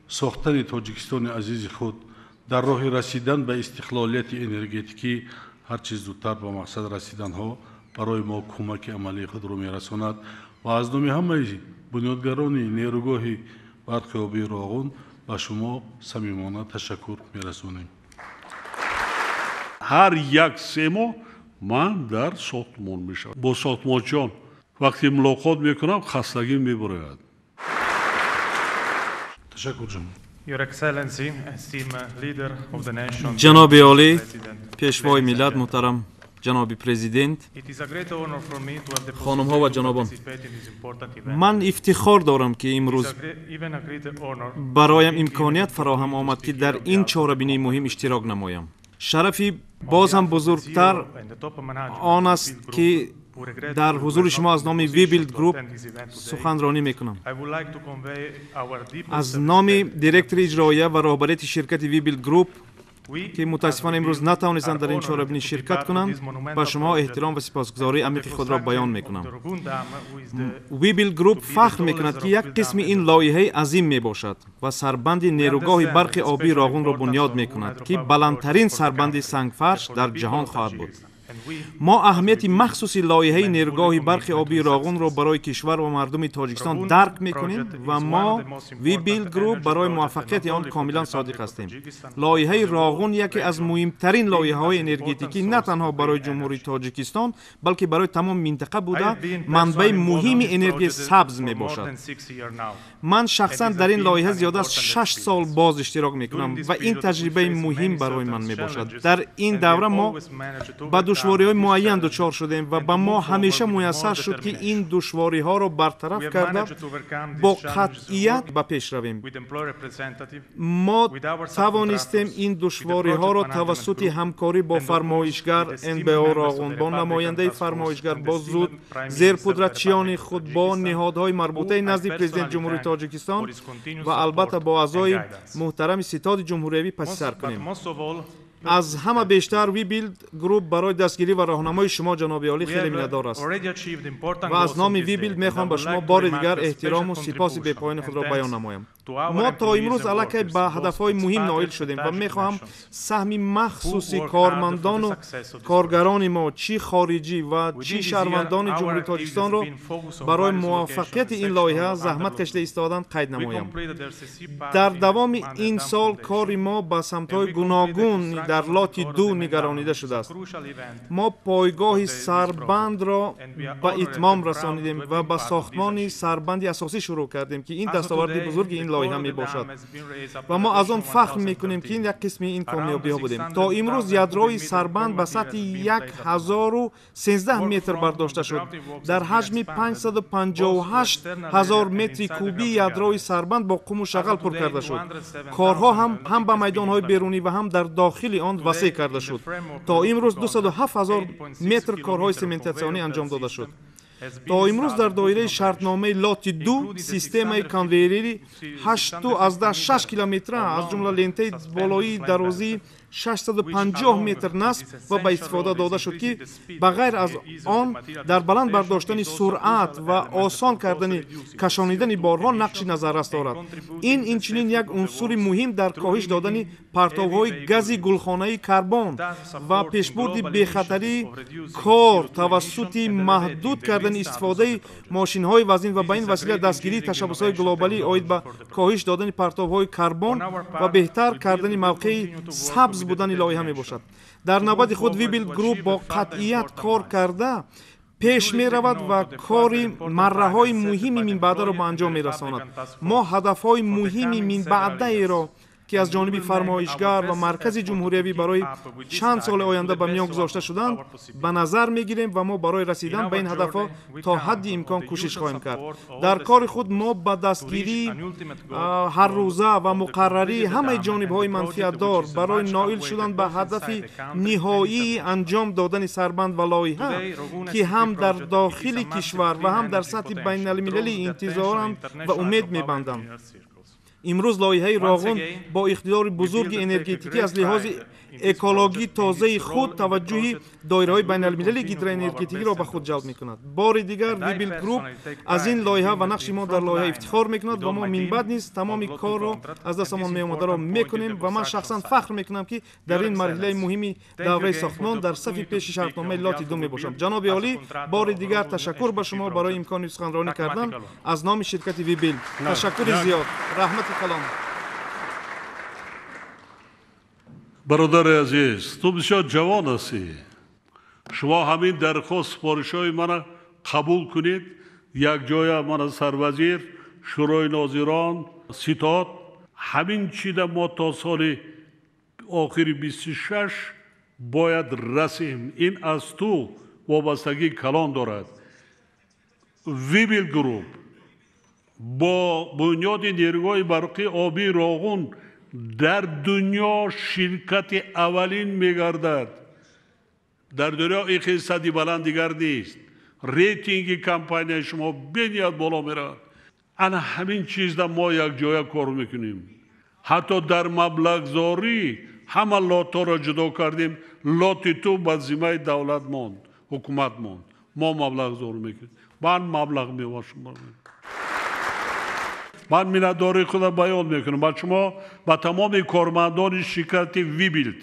сохтани Тоҷикистони азизи худ, дар роҳи расидан ба истиқлолияти энергетикӣ ҳар чиз зудтар ба мақсад расиданҳо барои мо кӯмаки амалии худро мерасонад ва аз номи ҳамаи бунёдгарони нерӯгоҳи барқи обии Роғун ба шумо самимона ташаккур мерасонем. Ҳар як 3 моҳ ман дар сохтмон мешавам. Бо сохтмончиён вақте мулоқот мекунам, хастагӣ мебарояд. Ташаккур ҷаноб. Ҷаноби олӣ, пешвои миллат, муҳтарам ҷаноби президент, хонумҳо ва ҷанобон, ман ифтихор дорам, ки имрӯз бароям имконият фароҳам омад, ки дар ин чорабинии муҳим иштирок намоям. Шарафи боз ҳам бузургтар он аст, ки дар ҳузури шумо аз номи Webuild Group суханронӣ мекунам. Аз номи директори иҷроия ва роҳбарияти ширкати Webuild Group, ки мутаассифона имрӯз натавонистанд дар ин чорабинӣ ширкат кунанд, ба шумо эҳтиром ва сипосгузории амиқи худро баён мекунам. Webuild Group фахр мекунад, ки як қисми ин лоиҳаи азим мебошад ва сарбанди нерӯгоҳи барқи обии Роғунро бунёд мекунад, ки баландтарин сарбанди сангфарш дар ҷаҳон хоҳад буд. Мо аҳамияти махсуси лоиҳаи нерӯгоҳи барқи обии Роғунро барои кишвар ва мардуми Тоҷикистон дарк мекунем ва мо Webuild Group барои муваффақияти он комилан содиқ ҳастем. Лоиҳаи Роғун яке аз муҳимтарин лоиҳаҳои энергетикӣ на танҳо барои Ҷумҳурии Тоҷикистон, балки барои тамоми минтақа буда, манбаи муҳими энергияи сабз мебошад. Ман шахсан дар ин лоиҳа зиёда аз 6 сол боз иштирок мекунам ва ин таҷрибаи муҳим барои ман мебошад. Дар ин давра мо ба душвориҳои муайян дучор шудем ва ба мо ҳамеша муяссар шуд, ки ин душвориҳоро бартараф карда бо қатъият ба пеш равем. Мо тавонистем ин душвориҳоро тавассути ҳамкорӣ бо фармоишгар НБО Роғун, бо намояндаи фармоишгар, бо зуд зерпудратчиёни худ, бо ниҳодҳои марбутаи назди Президенти Ҷумҳурии Тоҷикистон ва албатта бо аъзои муҳтарами ситоди ҷумҳуриявӣ паси сар кунем. Аз ҳама бештар Webuild Group барои дастгирӣ ва роҳнамои шумо, ҷаноби олӣ, хеле миннатдор аст ва аз номи Webuild мехоҳам ба шумо бори дигар эҳтирому сипоси бепоёни худро баён намоям. Мо то имрӯз аллакай ба ҳадафҳои муҳим ноил шудем ва мехоҳам саҳми махсуси кормандону коргарони мо, чӣ хориҷӣ ва чӣ шаҳрвандони Ҷумҳурии Тоҷикистонро барои муваффақияти ин лоиҳа заҳмат кашида истодан қайд намоям. Дар давоми ин сол кори мо ба самтҳои гуногун дар лоти 2 нигаронида шудааст. Мо пойгоҳи сарбандро ба итмом расонидем ва ба сохтмони сарбанди асосӣ шурӯъ кардем, ки ин дастоварди бузурги ин лоиҳа мебошад ва мо аз он фахр мекунем, ки ин як қисми ин комёбиҳо будем. То имрӯз ядрои сарбанд ба сатҳи 1013 метр бардошта шуд. Дар ҳаҷми 558 ҳазор метри кубӣ ядрои сарбанд бо қуму шағал пур карда шуд. Корҳо ҳам ба майдонҳои берунӣ ва ҳам дар дохили он васеъ карда шуд. То имрӯз 207 ҳазор метр корҳои сементатсионӣ анҷом дода шуд. То имрӯз дар доираи шартномаи лоти 2 системаи конвейерии 8,6 километра, аз ҷумла лентаи болоии дарозии 650 метр насб ва ба истифода дода шуд, ки ба ғайр аз он дар баланд бардоштани суръат ва осон кардани кашонидани борҳо нақши назаррас дорад. Ин инчунин як унсури муҳим дар коҳиш додани партовҳои гази гулхонаи карбон ва пешбурди бехатарии кор тавассути маҳдуд кардани истифодаи мошинҳои вазнин ва ба ин васила дастгирии ташаббусҳои глобалӣ оид ба коҳиш додани партовҳои карбон ва беҳтар кардани мавқеи сабз будани лоиҳа мебошад. Дар навбати худ Webuild Group бо қатъият кор карда пеш меравад ва кори марраҳои муҳими минбаъдаро ба анҷом мерасонад. Мо ҳадафҳои муҳими минбаъдаеро, ки аз ҷониби фармоишгар ва маркази ҷумҳуриявӣ барои чанд соли оянда ба миён гузошта шуданд, ба назар мегирем ва мо барои расидан ба ин ҳадафҳо то ҳадди имкон кӯшиш хоҳем кард. Дар кори худ мо ба дастгирии ҳаррӯза ва муқаррарии ҳамаи ҷонибҳои манфиатдор барои ноил шудан ба ҳадафи ниҳоии анҷом додани сарбанд ва лоиҳа, ки ҳам дар дохили кишвар ва ҳам дар сатҳи байналмилалӣ интизоранд ва умед мебанданд. Имрӯз лоиҳаи Роғун бо иқтидори бузурги энергетикӣ аз лиҳози экологӣ тозаи худ таваҷҷӯҳи доираҳои байналмилалии гидроэнергетикиро ба худ ҷалб мекунад. Бори дигар Webuild Group аз ин лоиҳа ва нақши мо дар лоиҳа ифтихор мекунад ва мо минбаъд низ тамоми корро аз дастамон меомадаро мекунем ва ман шахсан фахр мекунам, ки дар ин марҳилаи муҳими давраи сохтмон дар сафи пеши шартномаи лоти 2 мебошам. Ҷаноби олӣ, бори дигар ташаккур ба шумо барои имкони суханронӣ кардан аз номи ширкати Webuild. Ташаккури зиёд, раҳмати калон. Бародари азиз, ту бисёр ҷавон ҳастӣ. Шумо ҳамин дархост супоришҳои мана қабул кунед. Якҷоя мана сарвазир, Шӯрои нозирон, ситод, ҳамин чида мо то соли охири 26 бояд расем. Ин аз ту вобастагии калон дорад. Webuild Group бо бунёди нерӯгоҳи барқи обии Роғун дар дунё ширкати аввалин мегардад. Дар дунё ин хел сатҳи баланд дигар нест. Рейтинги компанияи шумо бениҳоят боло меравад. Ана ҳамин чизда мо якҷоя кор мекунем. Ҳатто дар маблағзорӣ ҳама лотҳоро ҷудо кардем. Лоти ту ба зиммаи давлат монд, ҳукумат монд. Мо маблағзорӣ мекунем. Ман маблағ мебошам. Ман миннатдории худро баён мекунам ба шумо, ба тамоми кормандони ширкати Webuild,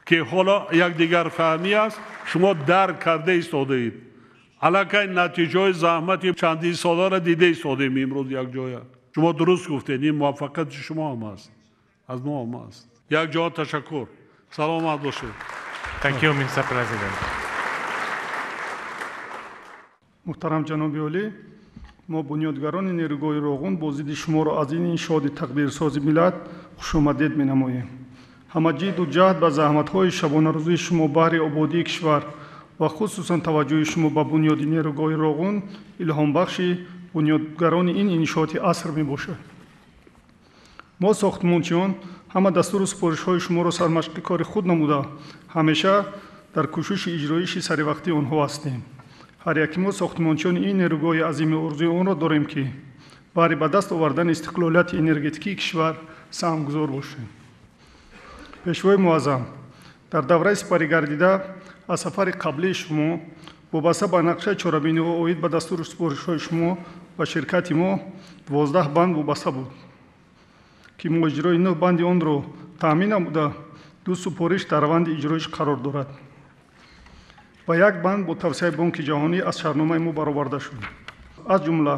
ки ҳоло якдигарфаҳмӣ аст, шумо дарк карда истодаед. Аллакай натиҷаҳои заҳмати чандин соларо дида истодаем имрӯз якҷоя. Шумо дуруст гуфтед, ин муваффақияти шумо ҳам аст, аз мо ҳам аст. Якҷоя ташаккур. Саломат бошед. Thank you, Mr. President. Муҳтарам ҷаноби олӣ, мо бунёдгарони нерӯгоҳи Роғун боздиди шуморо аз ин иншооти тақдирсози миллат хушомадед менамоем. Ҳама ҷидду ҷаҳд ба заҳматҳои шабонарӯзии шумо баҳри ободии кишвар ва хусусан таваҷҷӯҳи шумо ба бунёди нерӯгоҳи Роғун илҳомбахши бунёдгарони ин иншооти аср мебошад. Мо сохтмончиён ҳама дастуру супоришҳои шуморо сармашқи кори худ намуда, ҳамеша дар кӯшиши иҷроиши саривақтии онҳо ҳастем. Ҳар яки мо сохтмончиёни ин нерӯгоҳи азими орзуи онро дорем, ки баҳри ба даст овардани истиқлолияти энергетикии кишвар саҳмгузор бошем. Пешвои муаззам, дар давраи сипаригардида аз сафари қаблии шумо вобаста ба нақшаи чорабиниҳо оид ба дастуру супоришҳои шумо ба ширкати мо 12 банд вобаста буд, ки мо иҷрои 9 банди онро таъмин намуда, 2 супориш дар раванди иҷроиш қарор дорад ва як банд бо тавсияи Бонки Ҷаҳонӣ аз шартномаи мо бароварда шуд. Аз ҷумла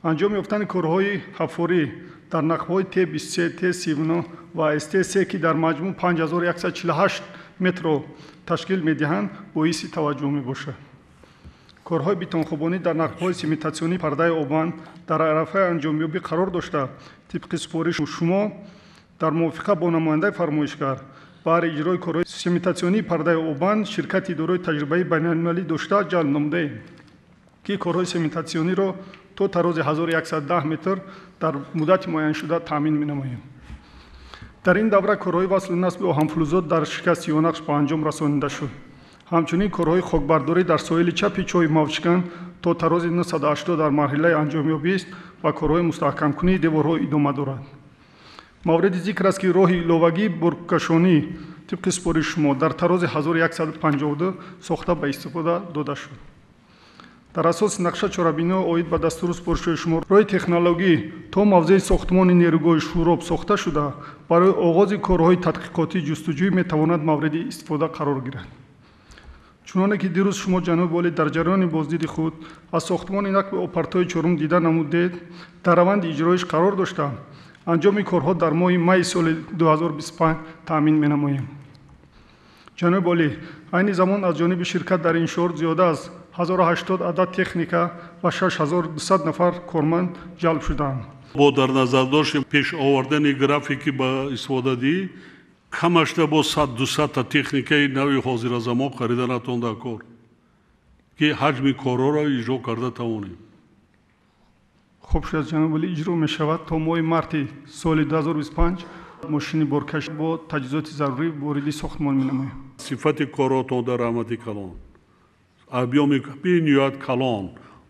анҷом ёфтани корҳои ҳаффорӣ дар нақбҳои Т23, Т39 ва СТ3, ки дар маҷмӯъ 5148 метрро ташкил медиҳанд, боиси таваҷҷӯҳ мебошад. Корҳои бетонхобонӣ дар нақбҳои сементатсионии пардаи оббанд дар арафаи анҷомёбӣ қарор дошта, тибқи супориши шумо дар мувофиқа бо намояндаи фармоишгар баҳри иҷрои корҳои сементатсионии пардаи оббанд ширкати дорои таҷрибаи байналмилалӣ дошта ҷалб намудаем, ки корҳои сементатсиониро то тарози 1110 метр дар муддати муайяншуда таъмин менамоем. Дар ин давра корҳои васлу насби оҳанфулӯзот дар шикасти ёнақш ба анҷом расонида шуд. Ҳамчунин корҳои хокбардорӣ дар соҳили чапи чоҳи мавҷшикан то тарози 980 дар марҳилаи анҷомёбист ва корҳои мустаҳкамкунии деворҳо идома дорад. Мавриди зикр аст, ки роҳи иловагии боркашонӣ тибқи супориши шумо дар тарози 1152 сохта ба истифода дода шуд. Дар асоси нақша чорабиниҳо оид ба дастуру супоришҳои шумо роҳи технологӣ то мавзеи сохтмони нерӯгоҳи Шӯроб сохта шуда, барои оғози корҳои тадқиқотӣ ҷустуҷӯӣ метавонад мавриди истифода қарор гирад. Чуноне ки дирӯз шумо ҷаноби олӣ дар ҷараёни боздиди худ аз сохтмони нақби опартои чорум дида намудед, дар раванди иҷроиш қарор дошта, анҷоми корҳо дар моҳи майи соли 2025 таъмин менамоем. Ҷаноби олӣ, айни замон аз ҷониби ширкат дар иншоот зиёда аз 1080 адад техника ва 6200 нафар корманд ҷалб шудаанд. Бо дар назардошти пеш овардани графики ба истифодадиҳӣ камашда бо 100-200 та техникаи нави ҳозиразамон харида натонда кор, ки ҳаҷми корҳоро иҷро карда тавонем. Хуб шуд, ҷаноби олӣ, иҷро мешавад. То моҳи марти соли 2025 мошини боркаш бо таҷҳизоти зарурӣ вориди сохтмон менамоем. Сифати коротон дар раҳмати калон, объёми бениҳоят калон,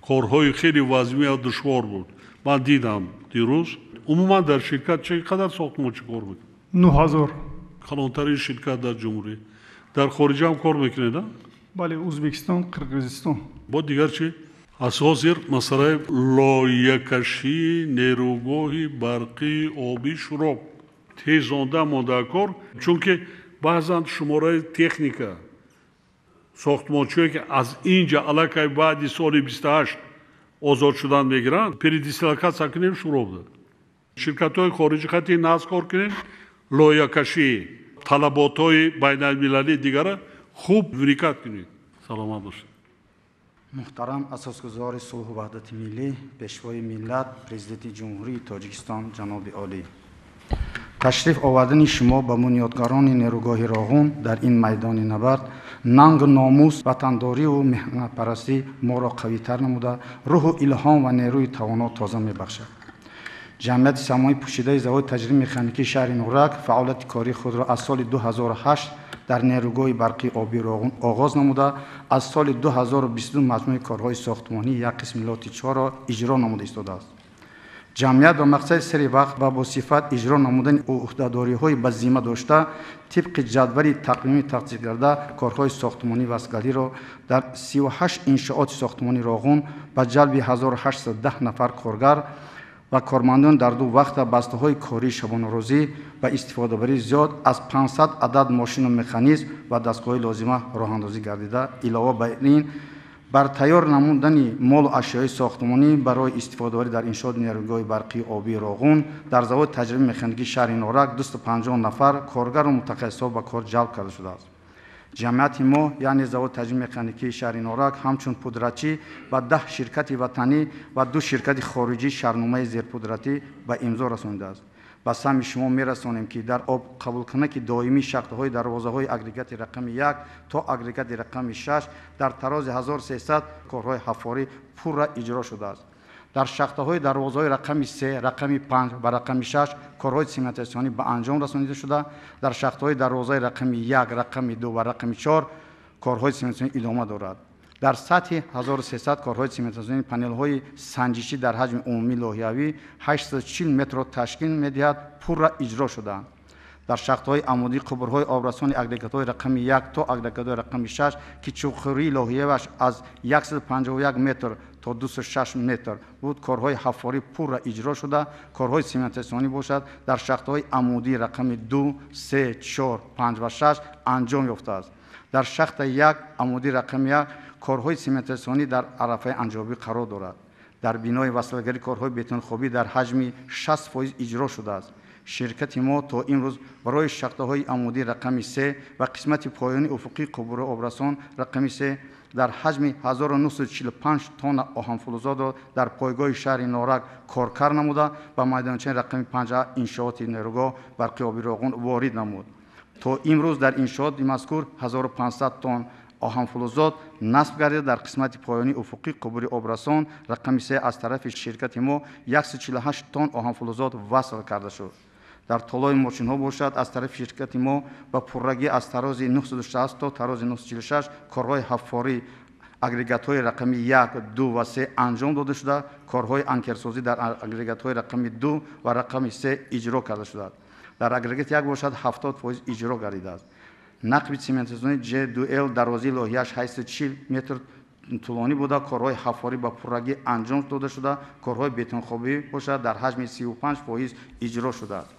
корҳои хеле вазмӣ ва душвор буд. Ман дидам дирӯз. Умуман дар ширкат чӣ қадар сохтмончӣ кор мекунад? 9000. Калонтарин ширкат дар ҷумҳурӣ. Дар хориҷа ҳам кор мекунед, а? Бале, Ӯзбекистон, Қирғизистон. Бо дигар чӣ? Аз ҳозир масъалаи лоиҳакашии нерӯгоҳи барқии обии Шӯроб тезонда монда кор, чунки баъзан шумораи техника сохтмончиҳое ки аз инҷа аллакай баъди соли 28 озод шудан мегиранд, передислокатсия кунем Шӯробда. Ширкатҳои хориҷӣ хати наз кор кунем, лоиҳакашӣ. Талаботҳои байналмилалии дигара хуб вникать кунед. Саломат бошед. Муҳтарам асосгузори сулҳу ваҳдати миллӣ, Пешвои миллат, Президенти Ҷумҳурии Тоҷикистон ҷаноби олӣ. Ташриф овардани шумо ба бунёдгарони нерӯгоҳи Роғун дар ин майдони набард нангу номус, ватандориву меҳнатпарастӣ моро қавитар намуда, рӯҳу илҳом ва нерӯи тавоно тоза мебахшад. Ҷамъияти саҳмои пӯшидаи заводи таҷрибаи механикии шаҳри Норак фаъолияти кории худро аз соли 2008 дар нерӯгоҳи барқии обии Роғун оғоз намуда, аз соли 2022 маҷмӯи корҳои сохтмонии як қисми лоти 4-ро иҷро намуда истодааст. Ҷамъият ба мақсади сари вақт ва бо сифат иҷро намудани ӯҳдадориҳои ба зимма дошта, тибқи ҷадвали тақвимӣ тасдиқгардида корҳои сохтмонӣ ва васлгариро дар 38 иншооти сохтмонии Роғун ба ҷалби 1810 нафар коргар ва кормандон дар ду вақта бастаҳои кории шабонарӯзӣ ба истифодабарии зиёд аз 500 адад мошину механизм ва дастгоҳҳои лозима роҳандозӣ гардида, илова ба ин бар тайёр намудани молу ашёи сохтмонӣ барои истифодабарӣ дар иншооти нерӯгоҳи барқии обии Роғун дар заводи таҷрибаи механикии шаҳри Норак 250 нафар коргару мутахассисҳо ба кор ҷалб карда шудааст. Ҷамъияти мо, яъне заводи таҷрибаи механикии шаҳри Норак, ҳамчун пудратчӣ ба 10 ширкати ватанӣ ва 2 ширкати хориҷӣ шартномаи зерпудратӣ ба имзо расонидааст. Ба самъи шумо мерасонем, ки дар обқабулкунаки доимии шахтаҳои дарвозаҳои агрегати рақами 1 то агрегати рақами 6 дар тарози 1300 корҳои ҳаффорӣ пурра иҷро шудааст. Дар шахтаҳои дарвозаҳои рақами 3, рақами 5 ва рақами 6 корҳои сементатсионӣ ба анҷом расонида шуда, дар шахтаҳои дарвозаи рақами 1, рақами 2 ва рақами 4 корҳои сементатсионӣ идома дорад. Дар сатҳи 1300 корҳои сементатсионии панелҳои санҷишӣ дар ҳаҷми умумии лоҳиявӣ 840 метрро ташкил медиҳад, пурра иҷро шудаанд. Дар шахтҳои амудии қубурҳои обрасони агрегатҳои рақами 1 то агрегатҳои рақами 6, ки чуқурии лоҳияваш аз 151 метр то 206 метр буд, корҳои ҳаффорӣ пурра иҷро шуда, корҳои сементатсионӣ бошад дар шахтҳои амудии рақами 2, 3, 4, 5 ва 6 анҷом ёфтааст. Дар шахта 1 амудии рақами 1 корҳои сементатсионӣ дар арафаи анҷомӣ қарор дорад. Дар бинои васлгарӣ корҳои бетонхобӣ дар ҳаҷми 60% иҷро шудааст. Ширкати мо то имрӯз барои шахтаҳои амудии рақами 3 ва қисмати поёни уфуқии қубури обрасон рақами 3 дар ҳаҷми 1945 тонна оҳанфулӯзодро дар пойгоҳи шаҳри Норак коркард намуда, ба майдончаи рақами 5 иншооти нерӯгоҳ барқи обии Роғун ворид намуд. То имрӯз дар иншооти мазкур 1500 тонна оҳанфулӯзод насб гардида, дар қисмати поёнии уфуқии қубури обрасон рақами 3 аз тарафи ширкати мо 148 тонна оҳанфулӯзод васл карда шуд. Дар толои мошинҳо бошад аз тарафи ширкати мо ба пуррагӣ аз тарози 960 то тарози 946 корҳои ҳаффорӣ агрегатҳои рақами 1, 2 ва 3 анҷом дода шуда, корҳои анкерсозӣ дар агрегатҳои рақами 2 ва рақами 3 иҷро карда шудааст. Дар агрегат 1 бошад 70% иҷро гардидааст. Нақби сементатсионии G2L дарозии лоҳияш 840 метр тӯлонӣ буда, корҳои ҳаффорӣ ба пуррагӣ анҷом дода шуда, корҳои бетонхобӣ бошад дар ҳаҷми 35% иҷро шудааст.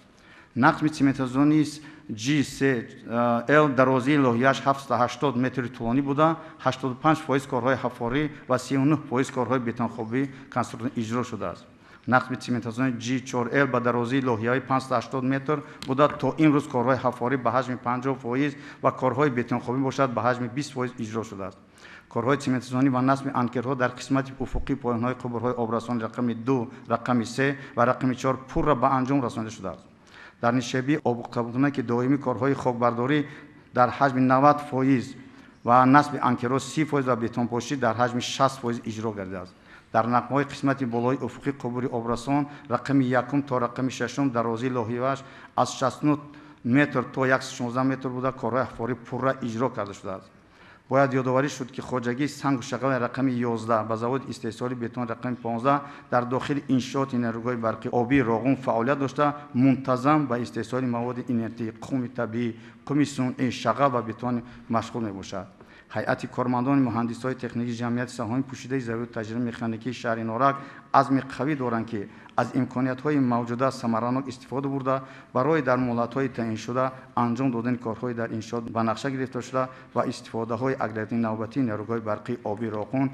Нақби сементатсионии G3L дарозии лоҳияш 780 метри тӯлонӣ буда, 85% корҳои ҳаффорӣ ва 39% корҳои бетонхобӣ конструксия иҷро шудааст. Нақби сементатсионии G4L ба дарозии лоҳиявӣ 580 метр буда, то имрӯз корҳои ҳаффорӣ ба ҳаҷми 50% ва корҳои бетонхобӣ бошад ба ҳаҷми 20% иҷро шудааст. Корҳои сементатсионӣ ва насби анкерҳо дар қисмати уфуқии поёнҳои қубурҳои обрасони рақами 2, рақами 3 ва рақами 4 пурра ба анҷом расонида шудааст. Дар нишебии обқабулкунаки доимӣ корҳои хокбардорӣ дар ҳаҷми 90% ва насби анкерҳо 30% ва бетонпошӣ дар ҳаҷми 60% иҷро гардидааст. Дар нақбҳои қисмати болои уфуқии қубури обрасон рақами 1 то рақами 6 дарозии лоҳияваш аз 69 метр то 116 метр буда, корҳои ҳаффорӣ пурра иҷро карда шудааст. Бояд ёдоварӣ шуд, ки хоҷагии сангу шағали рақами 11 ба заводи истеҳсоли бетон рақами 15 дар дохили иншооти нерӯгоҳи барқи обии Роғун фаъолият дошта, мунтазам ба истеҳсоли маводи инертӣ, қуми табиӣ, қуми сунъӣ, шағал ва бетон машғул мебошад. Ҳайати кормандони муҳандисҳои техникии ҷамъияти саҳомии пӯшидаи заводи таҷрибаи механикии шаҳри Норак азми қавӣ доранд, ки аз имкониятҳои мавҷуда самаранок истифода бурда, барои дар муҳлатҳои таъиншуда анҷом додани корҳои дар иншоот ба нақша гирифта шуда ва истифодаҳои агрегатии навбатии нерӯгоҳи барқии обии Роғун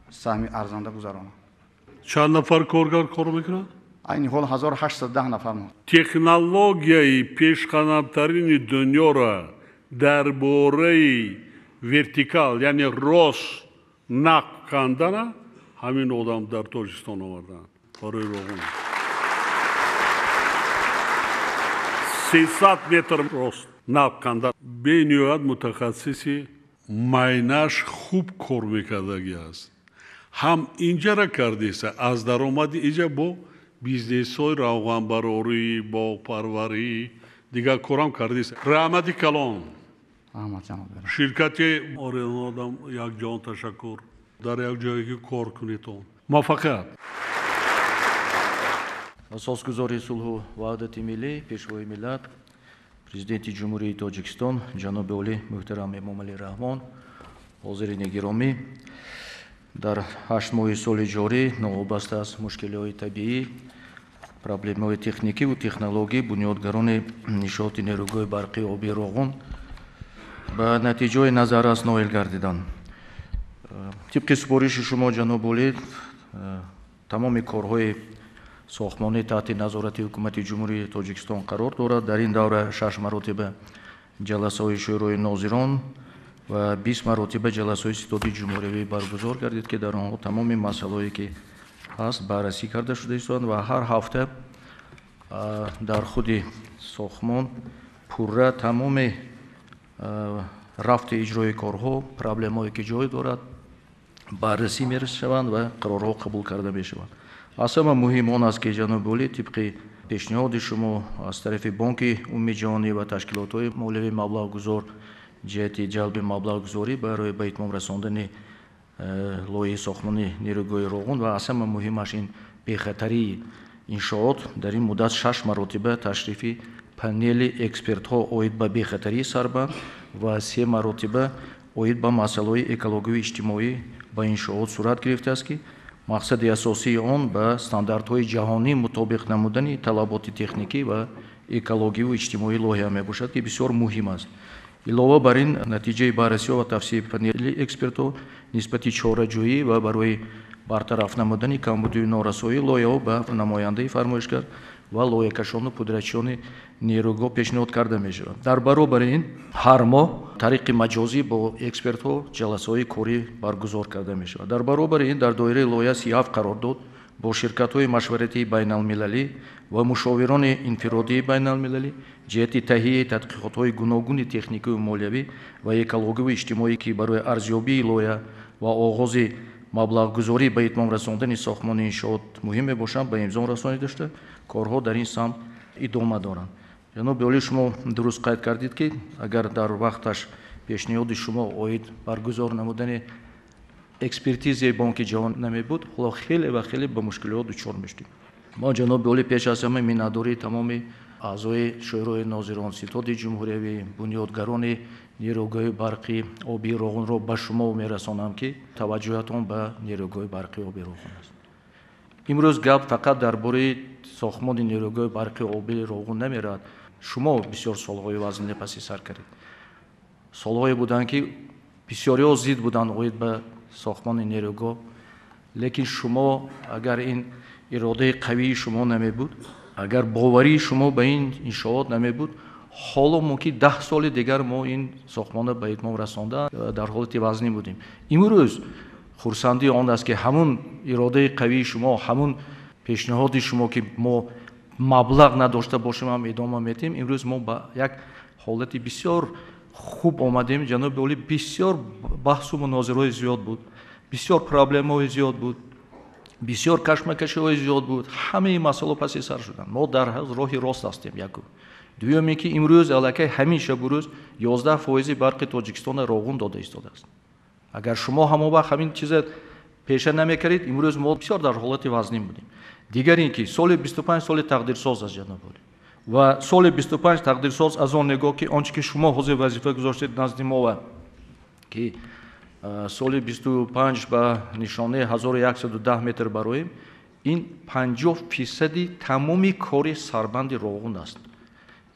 саҳми арзанда гузаронанд. Чанд нафар коргар кор мекунад? Айни ҳол 1810 нафар. Технологияи пешқадамтарини дунёро дар бораи вертикал, яъне рост нақб кандана ҳамин одам дар Тоҷикистон оварданд барои Роғун. 300 метр рост нақб канда. Бениҳоят мутахассиси майнаш хуб кор мекардагӣ аст. Ҳам инҷара кардеса, аз даромади инҷа бо бизнесҳои равғанбарорӣ, боғпарварӣ, дигар корам кардеса. Раҳмати калон. Ширкати Оренодам якҷон ташаккур. Дар як ҷое ки кор кунедон. Муваффақият. Асосгузори сулҳу ваҳдати миллӣ, Пешвои миллат, Президенти Ҷумҳурии Тоҷикистон ҷаноби олӣ муҳтарам Эмомалӣ Раҳмон, ҳозирини гиромӣ, дар 8 моҳи соли ҷорӣ новобаста аз мушкилиҳои табиӣ, проблемаҳои техникиву технологӣ, бунёдгарони иншооти нерӯгоҳи барқии обии Роғун ба натиҷаҳои назаррас ноил гардиданд. Тибқи супориши шумо, ҷаноби олӣ, тамоми корҳои сохтмонӣ таҳти назорати Ҳукумати Ҷумҳурии Тоҷикистон қарор дорад. Дар ин давра 6 маротиба ҷаласаҳои Шӯрои нозирон ва 20 маротиба ҷаласаҳои ситоди ҷумҳуриявӣ баргузор гардид, ки дар онҳо тамоми масъалаҳое ки ҳаст баррасӣ карда шуда истодаанд ва ҳар ҳафта дар худи сохтмон пурра тамоми рафти иҷрои корҳо, проблемаҳое ки ҷой дорад, баррасӣ мешаванд ва қарорҳо қабул карда мешаванд. Аз ҳама муҳим он аст, ки ҷаноби олӣ, тибқи пешниҳоди шумо аз тарафи Бонки Умумиҷаҳонӣ ва ташкилотҳои молиявии маблағгузор ҷиҳати ҷалби маблағгузорӣ барои ба итмом расондани лоиҳаи сохтмони нерӯгоҳи Роғун ва аз ҳама муҳимаш ин бехатарии иншоот, дар ин муддат 6 маротиба ташрифи панели экспертҳо оид ба бехатарии сарбанд ва 3 маротиба оид ба масъалаҳои экологию иҷтимоӣ ба иншоот сурат гирифтааст, ки мақсади асосии он ба стандартҳои ҷаҳонӣ мутобиқ намудани талаботи техникӣ ва экологиву иҷтимоии лоиҳа мебошад, ки бисёр муҳим аст. Илова бар ин, натиҷаи баррасиҳо ва тавсияи панели экспертҳо нисбати чораҷӯӣ ва барои бартараф намудани камбудию норасоии лоиҳаҳо ба намояндаи фармоишгар ва лоиҳакашону пудрачиёни нерӯгоҳ пешниҳод карда мешавад. Дар баробари ин, ҳар моҳ тариқи маҷозӣ бо экспертҳо ҷаласаҳои корӣ баргузор карда мешавад. Дар баробари ин, дар доираи лоиҳа 37 қарордод бо ширкатҳои машваратии байналмилалӣ ва мушовирони инфиродии байналмилалӣ ҷиҳати таҳияи тадқиқотҳои гуногуни техникию молиявӣ ва экологиву иҷтимоӣ, ки барои арзёбии лоиҳа ва оғози маблағгузорӣ ба итмом расондани сохтмони иншоот муҳим мебошанд, ба имзо расонида шуда, корҳо дар ин самт идома доранд. Ҷаноби олӣ, шумо дуруст қайд кардид, ки агар дар вақташ пешниҳоди шумо оид баргузор намудани экспертизаи Бонки Ҷаҳон намебуд, ҳоло хеле ва хеле ба мушкилиҳо дучор мешудем. Мо, ҷаноби олӣ, пеш аз ҳама миннатдории тамоми аъзои Шӯрои нозирон, ситоди ҷумҳуриявӣ, бунёдгарони нерӯгоҳи барқи обии Роғунро ба шумо мерасонам, ки таваҷҷӯҳатон ба нерӯгоҳи барқи обии Роғун аст. Имрӯз гап фақат дар бораи сохтмони нерӯгоҳи барқи обии Роғун намеравад. Шумо бисёр солҳои вазнин паси сар кардед. Солҳое буданд, ки бисёриҳо зид буданд оид ба сохтмони нерӯгоҳ, лекин шумо, агар ин иродаи қавии шумо намебуд, агар боварии шумо ба ин иншоот намебуд, ҳоло мумкин 10 соли дигар мо ин сохтмонро ба итмом расонда дар ҳолати вазнин будем. Имрӯз хурсандии он аст, ки ҳамун иродаи қавии шумо, ҳамун пешниҳоди шумо, ки мо маблағ надошта бошем ҳам идома медиҳем, имрӯз мо ба як ҳолати бисёр хуб омадем. Ҷаноби олӣ, бисёр баҳсу мунозираҳои зиёд буд, бисёр проблемаҳои зиёд буд, бисёр кашмакашиҳои зиёд буд. Ҳамаи масъалаҳо паси сар шуданд. Мо дар роҳи рост ҳастем. Якум. Дуюм ин ки имрӯз аллакай ҳамин шабу рӯз 11% барқи Тоҷикистонро Роғун дода истодааст. Агар шумо ҳамон вақт ҳамин чиза пеша намекардед, имрӯз мо бисёр дар ҳолати вазнин будем. Дигар ин ки соли 25 соли тақдирсоз аст, ҷаноби олӣ. Ва соли 25 тақдирсоз аз он нигоҳ, ки он чи ки шумо ҳозир вазифа гузоштед назди мо, ва ки соли 25 ба нишонаи 1110 метр бароем, ин 50% тамоми кори сарбанди Роғун аст.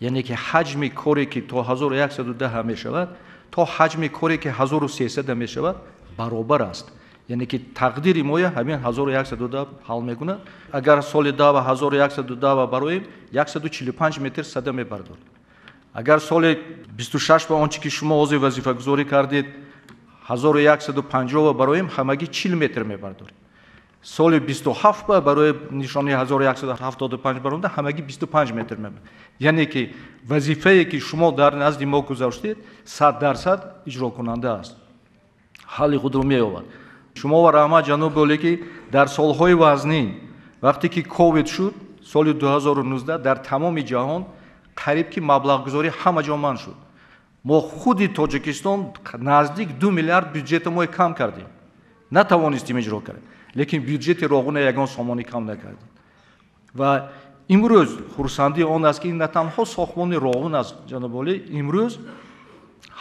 Яъне ки ҳаҷми коре ки то 1110 мешавад, то ҳаҷми коре ки 1300 мешавад баробар аст. Яъне ки тақдири моя ҳамин 1110 ҳал мекунад. Агар соли 1110 бароем, 145 метр сада мебардорем. Агар соли 26 ба он чи ки шумо ҳозир вазифагузорӣ кардед, 1150 бароем, ҳамагӣ 40 метр мебардорем. Соли 27 барои нишонаи 1175 баромада, ҳамагӣ 25 метр мебардорем. Яъне ки вазифае ки шумо дар назди мо гузоштед, 100% иҷрокунанда аст. Ҳалли худро меёбад. Шумо ва раҳмат ҷаноби олӣ ки дар солҳои вазнин, вақте ки ковид шуд, соли 2019 дар тамоми ҷаҳон қариб ки маблағгузорӣ ҳама ҷо манъ шуд. Мо худи Тоҷикистон наздик 2 миллиард бюджети мо кам кардем. Натавонистем иҷро кардем. Лекин бюджети Роғуна ягон сомонӣ кам накардем. Ва имрӯз хурсандии он аст ки на танҳо сохтмони Роғун аст, ҷаноби олӣ, имрӯз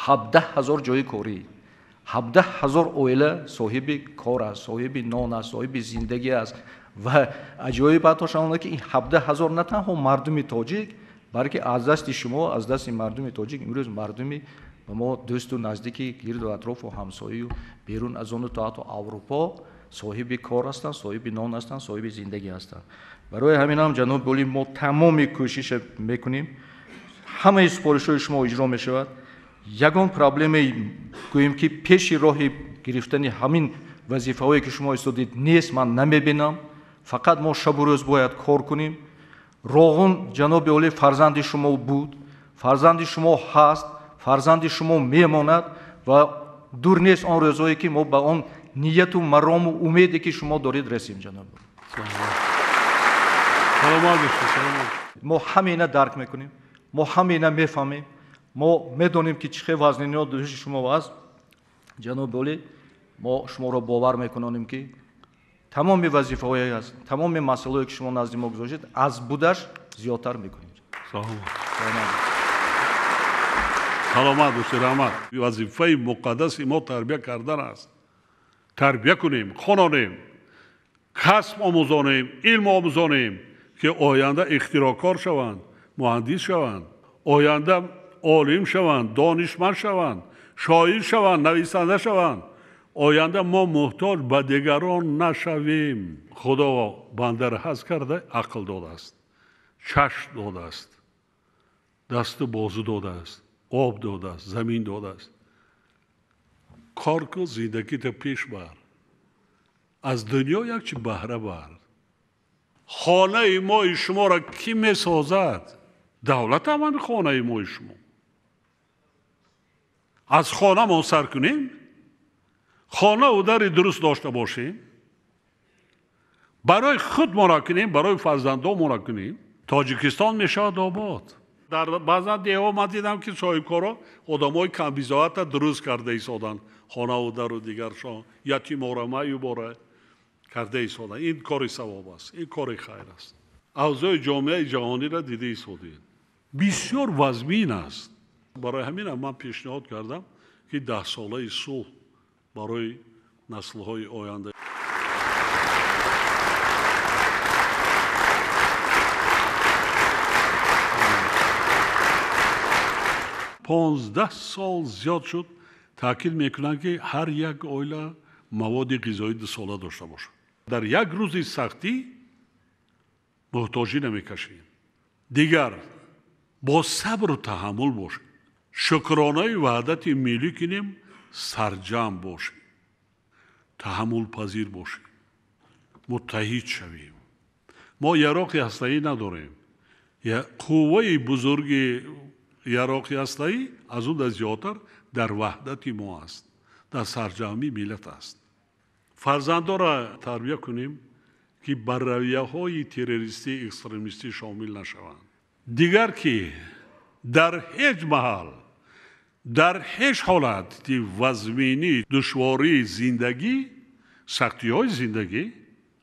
17 000 ҷои корӣ, 17 000 оила соҳиби кор аст, соҳиби нон аст, соҳиби зиндагӣ аст. Ва аҷоиб ҳатто он ки ин 17 000 на танҳо мардуми тоҷик, балки аз дасти шумо, аз дасти мардуми тоҷик имрӯз мардуми ба мо дӯсту наздики гирду атрофу ҳамсояю берун аз ону то ҳатто Аврупо соҳиби кор ҳастанд, соҳиби нон ҳастанд, соҳиби зиндагӣ ҳастанд. Барои ҳамин ҳам ҷаноби олӣ мо тамоми кӯшиша мекунем, ҳамаи супоришҳои шумо иҷро мешавад. Ягон проблемаи гӯем ки пеши роҳи гирифтани ҳамин вазифаҳое ки шумо истодед нест, ман намебинам. Фақат мо шабу рӯз бояд кор кунем. Роғун ҷаноби олӣ фарзанди шумо буд, фарзанди шумо ҳаст, фарзанди шумо мемонад ва дур нест он рӯзҳое ки мо ба он нияту марому умеде ки шумо доред расем, ҷаноб. Мо ҳамина дарк мекунем, мо ҳамина мефаҳмем, мо медонем ки чӣ хел вазниниҳо дӯши шумо аст. Ҷаноби олӣ, мо шуморо бовар мекунонем ки тамоми вазифаҳое аст, тамоми масъалаҳое ки шумо назди мо гузоштед, аз будаш зиёдтар мекунем. Саломат бошед, раҳмат. Вазифаи муқаддаси мо тарбия кардан аст. Тарбия кунем, хононем, касб омӯзонем, илм омӯзонем, ки оянда ихтироъкор шаванд, муҳандис шаванд, оянда олим шаванд, донишманд шаванд, шоир шаванд, нависанда шаванд. Оянда мо муҳтоҷ ба дигарон нашавем. Худо бандаро ҳаз карда ақл додааст, чашм додааст, дасту бозу додааст, об додааст, замин додааст. Кор кун, зиндагита пеш бар, аз дунё як чи баҳра бар. Хонаи мои шуморо кӣ месозад? Давлат ҳаман хонаи мои шумо. Аз хонамон сар кунем, хонаву дари дуруст дошта бошем, барои худ мора кунем, барои фарзандон мора кунем, Тоҷикистон мешавад обод. Дар баъзан деҳҳо ман дидам ки соҳибкоро одамои камбизоата дуруст карда истоданд, хонаву дару дигаршон ятимора маюбора карда истоданд. Ин кори савоб аст, ин кори хайр аст. Авзои ҷомеаи ҷаҳониро дида истодем, бисёр вазмин аст. Барои ҳаминам ман пешниҳод кардам ки 10-солаи сулҳ барои наслҳои оянда. 15 сол зиёд шуд, таъкид мекунанд ки ҳар як оила маводи ғизоии 2 сола дошта бошад. Дар як рӯзи сахтӣ муҳтоҷӣ намекашем. Дигар бо сабру таҳаммул бошем, шукронаи ваҳдати миллӣ кунем, сарҷамъ бошем, таҳаммулпазир бошем, муттаҳид шавем. Мо яроқи ҳастаӣ надорем. Қувваи бузурги яроқи ҳастаӣ аз он да зиёдтар дар ваҳдати мо аст, дар сарҷамъи миллат аст. Фарзандонро тарбия кунем ки ба равияҳои террористӣ, экстремистӣ шомил нашаванд. Дигар ки дар ҳеҷ маҳал, дар ҳеҷ ҳолати вазминӣ, душвории зиндагӣ, сахтиҳои зиндагӣ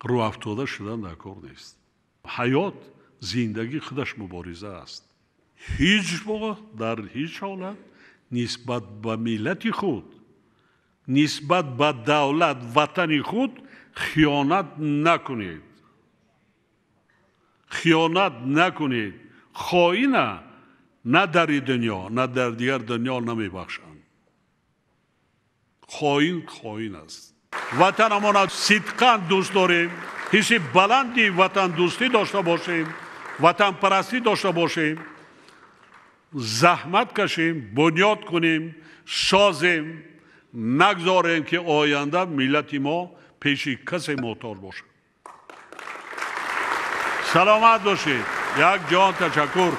рӯафтода шудан дар кор нест. Ҳаёт, зиндагӣ худаш мубориза аст. Ҳеҷ гоҳ дар ҳеҷ ҳолат нисбат ба миллати худ, нисбат ба давлат, ватани худ хиёнат накунед. Хиёнат накунед. Хоина на дар ин дунё, на дар дигар дунё намебахшанд. Хоин хоин аст. Ватанамонро сидқан дӯст дорем, ҳисси баланди ватандӯстӣ дошта бошем, ватанпарастӣ дошта бошем, заҳмат кашем, бунёд кунем, созем, нагзорем ки оянда миллати мо пеши касе муҳтоҷ бошад. Саломат бошед. Як ҷон ташаккур.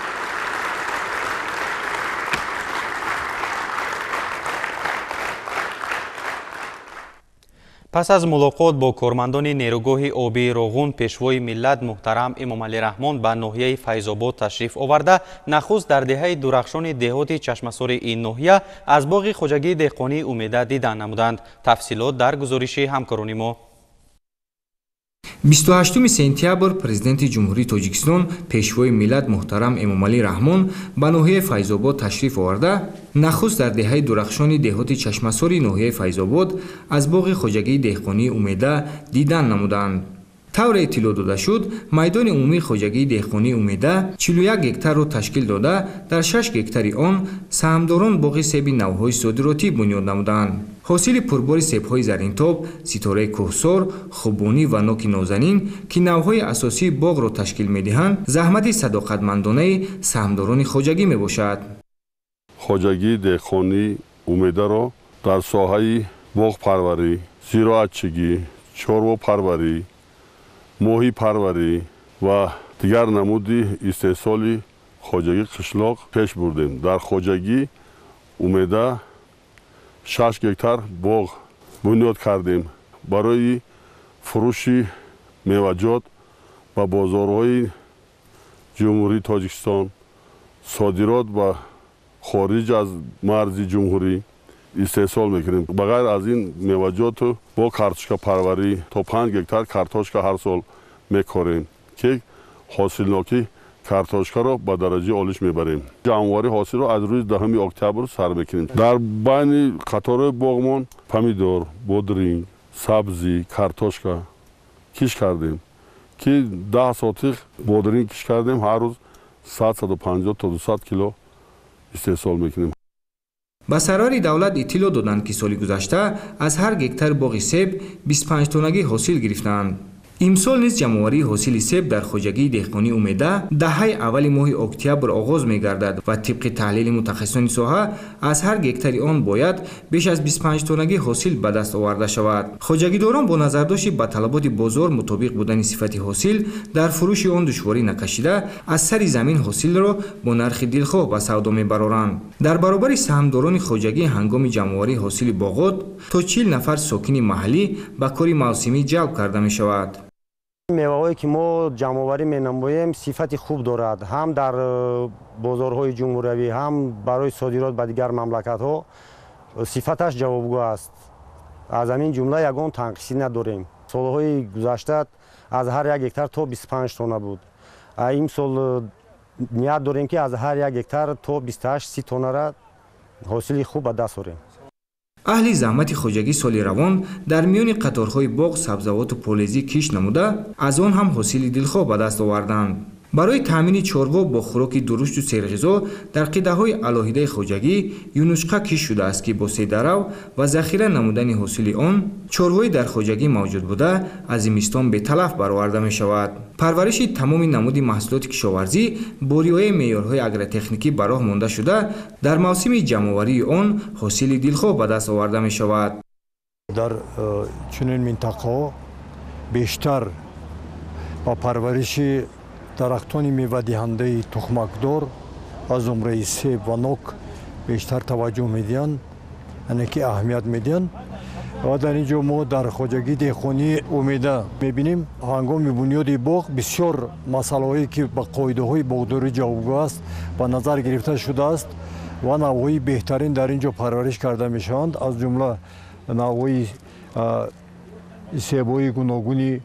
Пас аз мулоқот бо кормандони нерӯгоҳи обии Роғун, пешвои миллат муҳтарам Эмомалӣ Раҳмон ба ноҳияи Файзобод ташриф оварда, нахуст дар деҳаи Дурахшони деҳоти Чашмасори ин ноҳия аз боғи хоҷагии деҳқонии Умеда дидан намуданд. Тафсилот дар гузориши ҳамкорони мо. 28 сентябр президенти Ҷумҳурии Тоҷикистон пешвои миллат муҳтарам Эмомалӣ Раҳмон ба ноҳияи Файзобод ташриф оварда, нахуст дар деҳаи Дурахшони деҳоти Чашмасори ноҳияи Файзобод аз боғи хоҷагии деҳқонии Умеда дидан намуданд. Тавре иттилоъ дода шуд, майдони умумии хоҷагии деҳқонии Умеда 41 гектарро ташкил дода, дар 6 гектари он саҳмдорон боғи себи навъҳои содиротӣ бунёд намуданд. Ҳосили пурбори себҳои заринтоб, ситораи кӯҳсор, хубонӣ ва ноки нозанин, ки навъҳои асосии боғро ташкил медиҳанд, заҳмати садоқатмандонаи саҳмдорони хоҷагӣ мебошад. Хоҷагии деҳқонии Умедаро дар соҳаи боғпарварӣ, зироатчигӣ, чорвопарварӣ, моҳипарварӣ ва дигар намуди истеҳсоли хоҷагии қишлоқ пеш бурдем. Дар хоҷагӣ Умеда 6 гектар боғ бунёд кардем. Барои фурӯши меваҷот ба бозорҳои Ҷумҳурии Тоҷикистон, содирот ба хориҷ аз марзи ҷумҳурӣ истеҳсол мекунем. Ба ғайр аз ин меваҷоту бо картошкапарварӣ то 5 гектар картошка ҳар сол мекорем, ки ҳосилнокӣ картошкаро ба дараҷаи олиш мебарем. Ҷамъоварии ҳосилро аз рӯзи 10 октябр сар мекунем. Дар байни қаторҳои боғмон помидор, бодринг, сабзӣ, картошка киш кардем, ки 10 сотих бодринг киш кардем. Ҳар рӯз 150 то 200 кило истеҳсол мекунем. Ба сарвари давлат иттилоъ доданд, ки соли гузашта аз ҳар гектар боғи себ 25 тоннагӣ ҳосил гирифтанд. Имсол низ ҷамъоварии ҳосили себ дар хоҷагии деҳқонии Умеда даҳаи аввали моҳи октябр оғоз мегардад ва тибқи таҳлили мутахассисони соҳа аз ҳар гектари он бояд беш аз 25 тоннагӣ ҳосил ба даст оварда шавад. Хоҷагидорон бо назардошти ба талаботи бозор мутобиқ будани сифати ҳосил дар фурӯши он душворӣ накашида, аз сари замин ҳосилро бо нархи дилхоҳ ба савдо мебароранд. Дар баробари саҳмдорони хоҷагӣ ҳангоми ҷамъоварии ҳосили боғот то 40 нафар сокини маҳаллӣ ба кори мавсимӣ ҷалб карда мешавад. Меваҳое ки мо ҷамъоварӣ менамоем сифати хуб дорад, ҳам дар бозорҳои ҷумҳуриявӣ, ҳам барои содирот ба дигар мамлакатҳо сифаташ ҷавобгӯ аст. Аз ҳамин ҷумла ягон танқисӣ надорем. Солҳои гузашта аз ҳар як гектар то 25 тонна буд. Имсол ният дорем, ки аз ҳар як гектар то 28-30 тоннара ҳосили хуб ба даст орем. Аҳли заҳмати хоҷагӣ соли равон дар миёни қаторҳои боғ сабзавоту полезӣ киш намуда, аз он ҳам ҳосили дилхоҳ ба даст оварданд. Барои таъмини чорво бо хӯроки дурушту серғизо дар қитъаҳои алоҳидаи хоҷагӣ юнучқа киш шудааст, ки бо седарав ва захира намудани ҳосили он чорвои дар хоҷагӣ мавҷуд буда аз зимистон беталаф бароварда мешавад. Парвариши тамоми намуди маҳсулоти кишоварзӣ бо риояи меъёрҳои агротехникӣ ба роҳ монда шуда, дар мавсими ҷамъоварии он ҳосили дилхоҳ ба даст оварда мешавад. Дар чунин минтақаҳо бештар ба парвариши дарахтони мевадиҳандаи тухмакдор аз зумраи себ ва нок бештар таваҷҷӯҳ медиҳанд, яъне ки аҳамият медиҳанд. Ва дар ин ҷо мо дар хоҷагии деҳқонии Умеда мебинем, ҳангоми бунёди боғ бисёр масъалаҳое ки ба қоидаҳои боғдорӣ ҷавобгӯ аст ба назар гирифта шудааст ва навъҳои беҳтарин дар ин ҷо парвариш карда мешаванд, аз ҷумла навъҳои себҳои гуногуни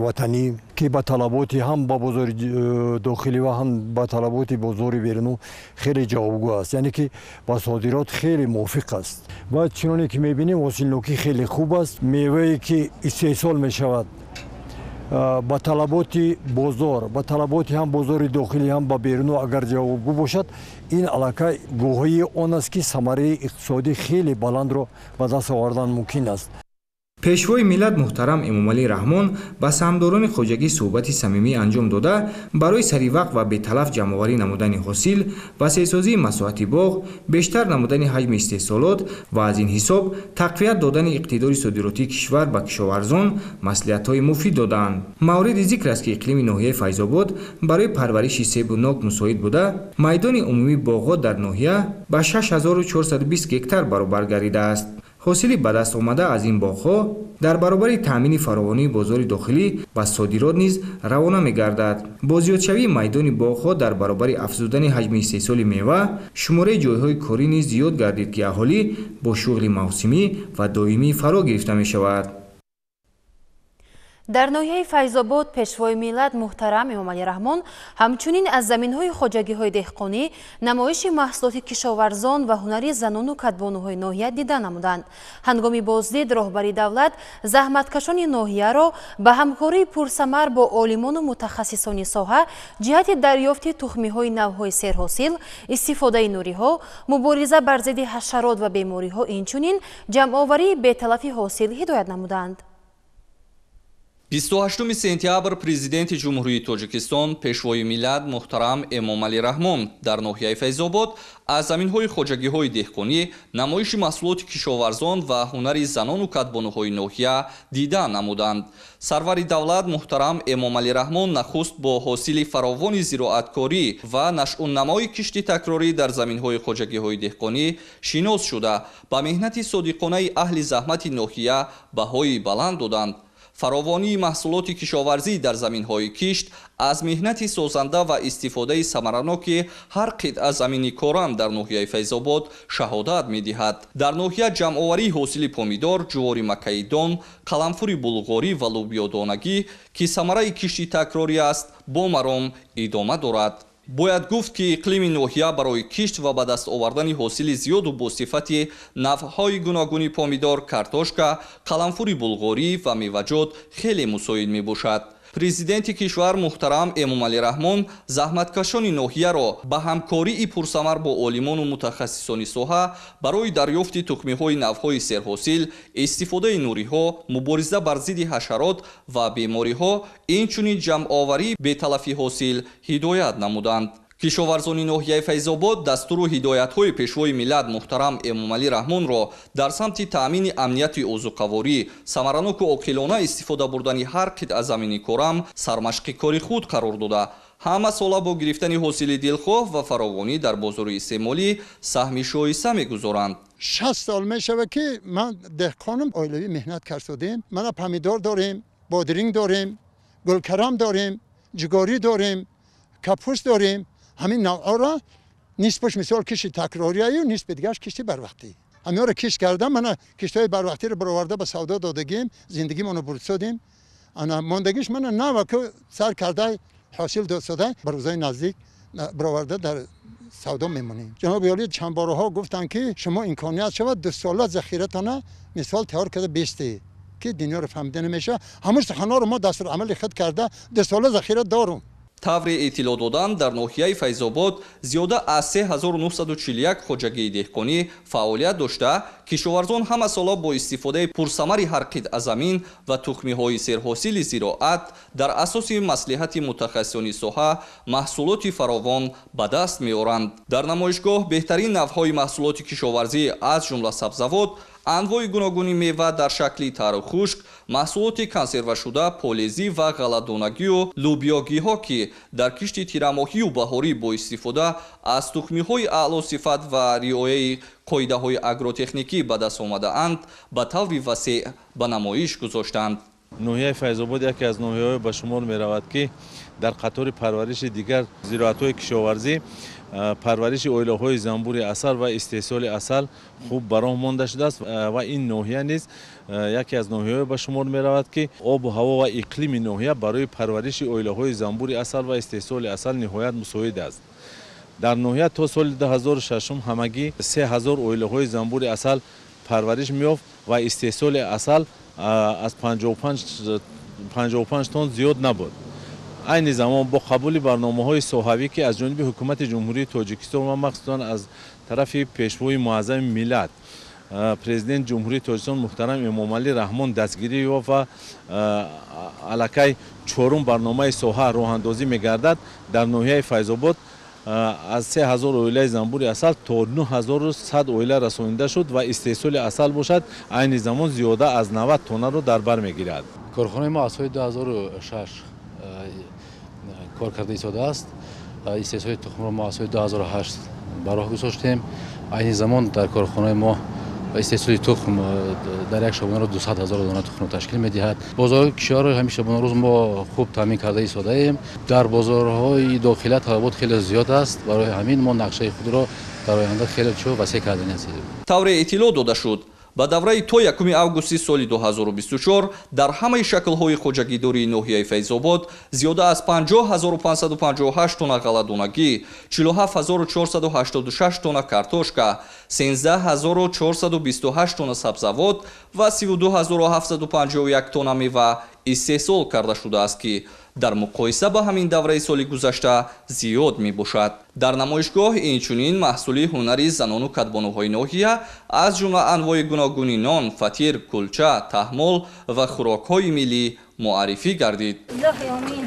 ватанӣ, ки ба талаботи ҳам ба бозори дохилӣ ва ҳам ба талаботи бозори берунӣ хеле ҷавобгӯ аст, яъне ки ба содирот хеле мувофиқ аст. Ва чуноне ки мебинем, ҳосилнокӣ хеле хуб аст. Мевае ки истеҳсол мешавад ба талаботи бозор, ба талаботи ҳам бозори дохилӣ ҳам ба берунӣ агар ҷавобгӯ бошад, ин аллакай гувоҳии он аст, ки самараи иқтисодӣ хеле баландро ба даст овардан мумкин аст. Пешвои миллат муҳтарам Эмомалӣ Раҳмон ба саҳмдорони хоҷагӣ суҳбати самимӣ анҷом дода, барои саривақт ва беталаф ҷамъоварӣ намудани ҳосил, васеъсозии масоҳати боғ, бештар намудани ҳаҷми истеҳсолот ва аз ин ҳисоб тақвият додани иқтидори содиротии кишвар ба кишоварзон маслиҳатҳои муфид доданд. Мавриди зикр аст, ки иқлими ноҳияи Файзобод барои парвариши себу нок мусоид буда, майдони умумии боғҳо дар ноҳия ба 6420 гектар баробар гардидааст. Ҳосили ба даст омада аз ин боғҳо дар баробари таъмини фаровонии бозори дохилӣ ба содирот низ равона мегардад. Бо зиёдшавии майдони боғҳо дар баробари афзудани ҳаҷми истеҳсоли мева, шумораи ҷойҳои корӣ низ зиёд гардид, ки аҳолӣ бо шуғли мавсимӣ ва доимӣ фаро гирифта мешавад. Дар ноҳияи Файзобод пешвои миллат муҳтарам Эмомалӣ Раҳмон ҳамчунин аз заминҳои хоҷагиҳои деҳқонӣ намоиши маҳсулоти кишоварзон ва ҳунари занону кадбонуҳои ноҳия дида намуданд. Ҳангоми боздид роҳбари давлат заҳматкашони ноҳияро ба ҳамкории пурсамар бо олимону мутахассисони соҳа ҷиҳати дарёфти тухмиҳои навҳои серҳосил, истифодаи нуриҳо, мубориза бар зидди ҳашарот ва бемориҳо, инчунин ҷамъоварии беталафи ҳосил ҳидоят намуданд. 28 сентябр Президенти Ҷумҳурии Тоҷикистон, Пешвои миллат муҳтарам Эмомалӣ Раҳмон дар ноҳияи Файзобод аз заминҳои хоҷагиҳои деҳқонӣ намоиши маҳсулоти кишоварзон ва ҳунари занону кадбонуҳои ноҳия дида намуданд. Сарвари давлат муҳтарам Эмомалӣ Раҳмон нахуст бо ҳосили фаровони зироаткорӣ ва нашъуннамои кишти такрорӣ дар заминҳои хоҷагиҳои деҳқонӣ шинос шуда, ба меҳнати содиқонаи аҳли заҳмати ноҳия баҳои баланд доданд. Фаровонии маҳсулоти кишоварзӣ дар заминҳои кишт аз меҳнати созанда ва истифодаи самараноки ҳар қитъа замини корам дар ноҳияи Файзобод шаҳодат медиҳад. Дар ноҳия ҷамъоварии ҳосили помидор, ҷувори макаидон, қаламфури булғорӣ ва лӯбиёдонагӣ, ки самараи кишти такрорӣ аст, бо маром идома дорад. Бояд гуфт, ки иқлими ноҳия барои кишт ва ба даст овардани ҳосили зиёду бо сифати навъҳои гуногуни помидор, картошка, қаламфури булғорӣ ва меваҷот хеле мусоид мебошад. Президенти кишвар муҳтарам Эмомалӣ Раҳмон заҳматкашони ноҳияро ба ҳамкории пурсамар бо олимону мутахассисони соҳа барои дарёфти тухмиҳои навъҳои серҳосил, истифодаи нуриҳо, мубориза бар зидди ҳашарот ва бемориҳо, инчунин ҷамъоварии беталафи ҳосил ҳидоят намуданд. Кишоварзони ноҳияи Файзобод дастуру ҳидоятҳои пешвои миллат муҳтарам Эмомалӣ Раҳмонро дар самти таъмини амнияти озуқаворӣ, самараноку оқилона истифода бурдани ҳар қитъа замини корам сармашқи кори худ қарор дода, ҳама сола бо гирифтани ҳосили дилхоҳ ва фаровонӣ дар бозори истеъмолӣ саҳми шоиста мегузоранд. 60 сол мешавад, ки ман деҳқонам, оилавӣ меҳнат кардодем. Мана помидор дорем, бодринг дорем, гулкарам дорем, ҷугорӣ дорем, капуст дорем. Ҳамин навъҳоро нисбаш мисол кишти такрорияю нисби дигараш кишти барвақтӣ. Ҳаминҳоро кишт кардам, мана киштҳои барвақтиро бароварда ба савдо додагим, зиндагимонро бурдсодем. Ана мондагиш мана наваку сар карда ҳосил додсода, ба рӯзҳои наздик бароварда дар савдо мемонем. Ҷаноби олӣ чанд борҳо гуфтанд, ки шумо имконият шавад 2 сола захиратона мисол тайёр карда бистед, ки дунёро фаҳмида намешавад. Ҳамун суханҳоро мо дастурамали худ карда 2 сола захира дорум. Тавре иттилоъ доданд, дар ноҳияи Файзобод зиёда аз 3941 хоҷагии деҳқонӣ фаъолият дошта, кишоварзон ҳамасола бо истифодаи пурсамари ҳар қитъа замин ва тухмиҳои серҳосили зироат дар асоси маслиҳати мутахассисони соҳа маҳсулоти фаровон ба даст меоранд. Дар намоишгоҳ беҳтарин навъҳои маҳсулоти кишоварзӣ, аз ҷумла сабзавот, анвои гуногуни мева дар шакли тару хушк, маҳсулоти консервашуда, полезӣ ва ғалладонагию лӯбиёгиҳо, ки дар кишти тирамоҳию баҳорӣ бо истифода аз тухмиҳои аълосифат ва риояи қоидаҳои агротехникӣ ба даст омадаанд, ба таври васеъ ба намоиш гузоштанд. Ноҳияи Файзобод яке аз ноҳияҳое ба шумор меравад, ки дар қатори парвариши дигар зироатҳои кишоварзӣ парвариши оилаҳои занбури асал ва истеҳсоли асал хуб ба роҳ монда шудааст. Ва ин ноҳия низ яке аз ноҳияҳое ба шумор меравад, ки обу ҳаво ва иқлими ноҳия барои парвариши оилаҳои занбури асал ва истеҳсоли асал ниҳоят мусоид аст. Дар ноҳия то соли 2006 ҳамагӣ 3000 оилаҳои занбури асал парвариш меёфт ва истеҳсоли асал аз 55 тонн зиёд набуд. Айни замон бо қабули барномаҳои соҳавӣ, ки аз ҷониби ҳукумати Ҷумҳурии Тоҷикистон ва махсусан аз тарафи Пешвои муаззами миллат Президенти Ҷумҳурии Тоҷикистон муҳтарам Эмомалӣ Раҳмон дастгирӣ ёфт ва аллакай чорум барномаи соҳа роҳандозӣ мегардад, дар ноҳияи Файзобод аз 3000 оилаи занбури асал то 9100 оила расонида шуд ва истеҳсоли асал бошад айни замон зиёда аз 90 тоннаро дар бар мегирад. Корхонаи мо аз соли 2006 кор карда истодааст. Истеҳсоли тухмро мо аз соли 2008 ба роҳ гузоштем. Айни замон дар корхонаи мо истеҳсоли тухм дар як шабонарӯз 200 ҳазор дона тухмро ташкил медиҳад. Бозорҳои кишварро ҳамин шабонарӯз мо хуб таъмин карда истодаем. Дар бозорҳои дохила талабот хеле зиёд аст. Барои ҳамин мо нақшаи худро дар оянда хеле чӯ васеъ кардани ҳастем. Тавре иттилоъ дода шуд, ба давраи то 1 августи соли 2024 дар ҳамаи шаклҳои хоҷагидории ноҳияи Файзобод зиёда аз 50558 тонна ғалладонагӣ, 47486 тонна картошка, 13428 тонна сабзавот ва 32751 тонна мева истеҳсол карда шудааст, ки дар муқоиса ба ҳамин давраи соли гузашта зиёд мебошад. Дар намоишгоҳ инчунин маҳсули ҳунари занону кадбонуҳои ноҳия аз ҷумла анвои гуногуни нон, фатир, кулча, таҳмол ва хӯрокҳои миллӣ муаррифӣ гардид. Илоҳи омин,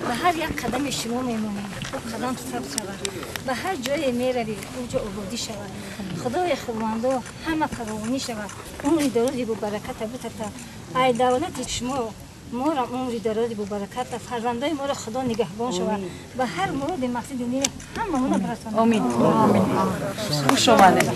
ба ҳар як қадами шумо мемонем, ӯ қадам сабз шавад, ба ҳар ҷое меравӣ ӯ ҷо ободӣ шавад. Худои хубмандо ҳама фаровонӣ шавад, умри дарози бобараката бутата. Ай давлати шумо моро умри дарози бобараката, фарзандои моро Худо нигаҳбон шавад, ба ҳар муроди мақсади нек ҳамаона бирасонад. Омин. Хуш омадед.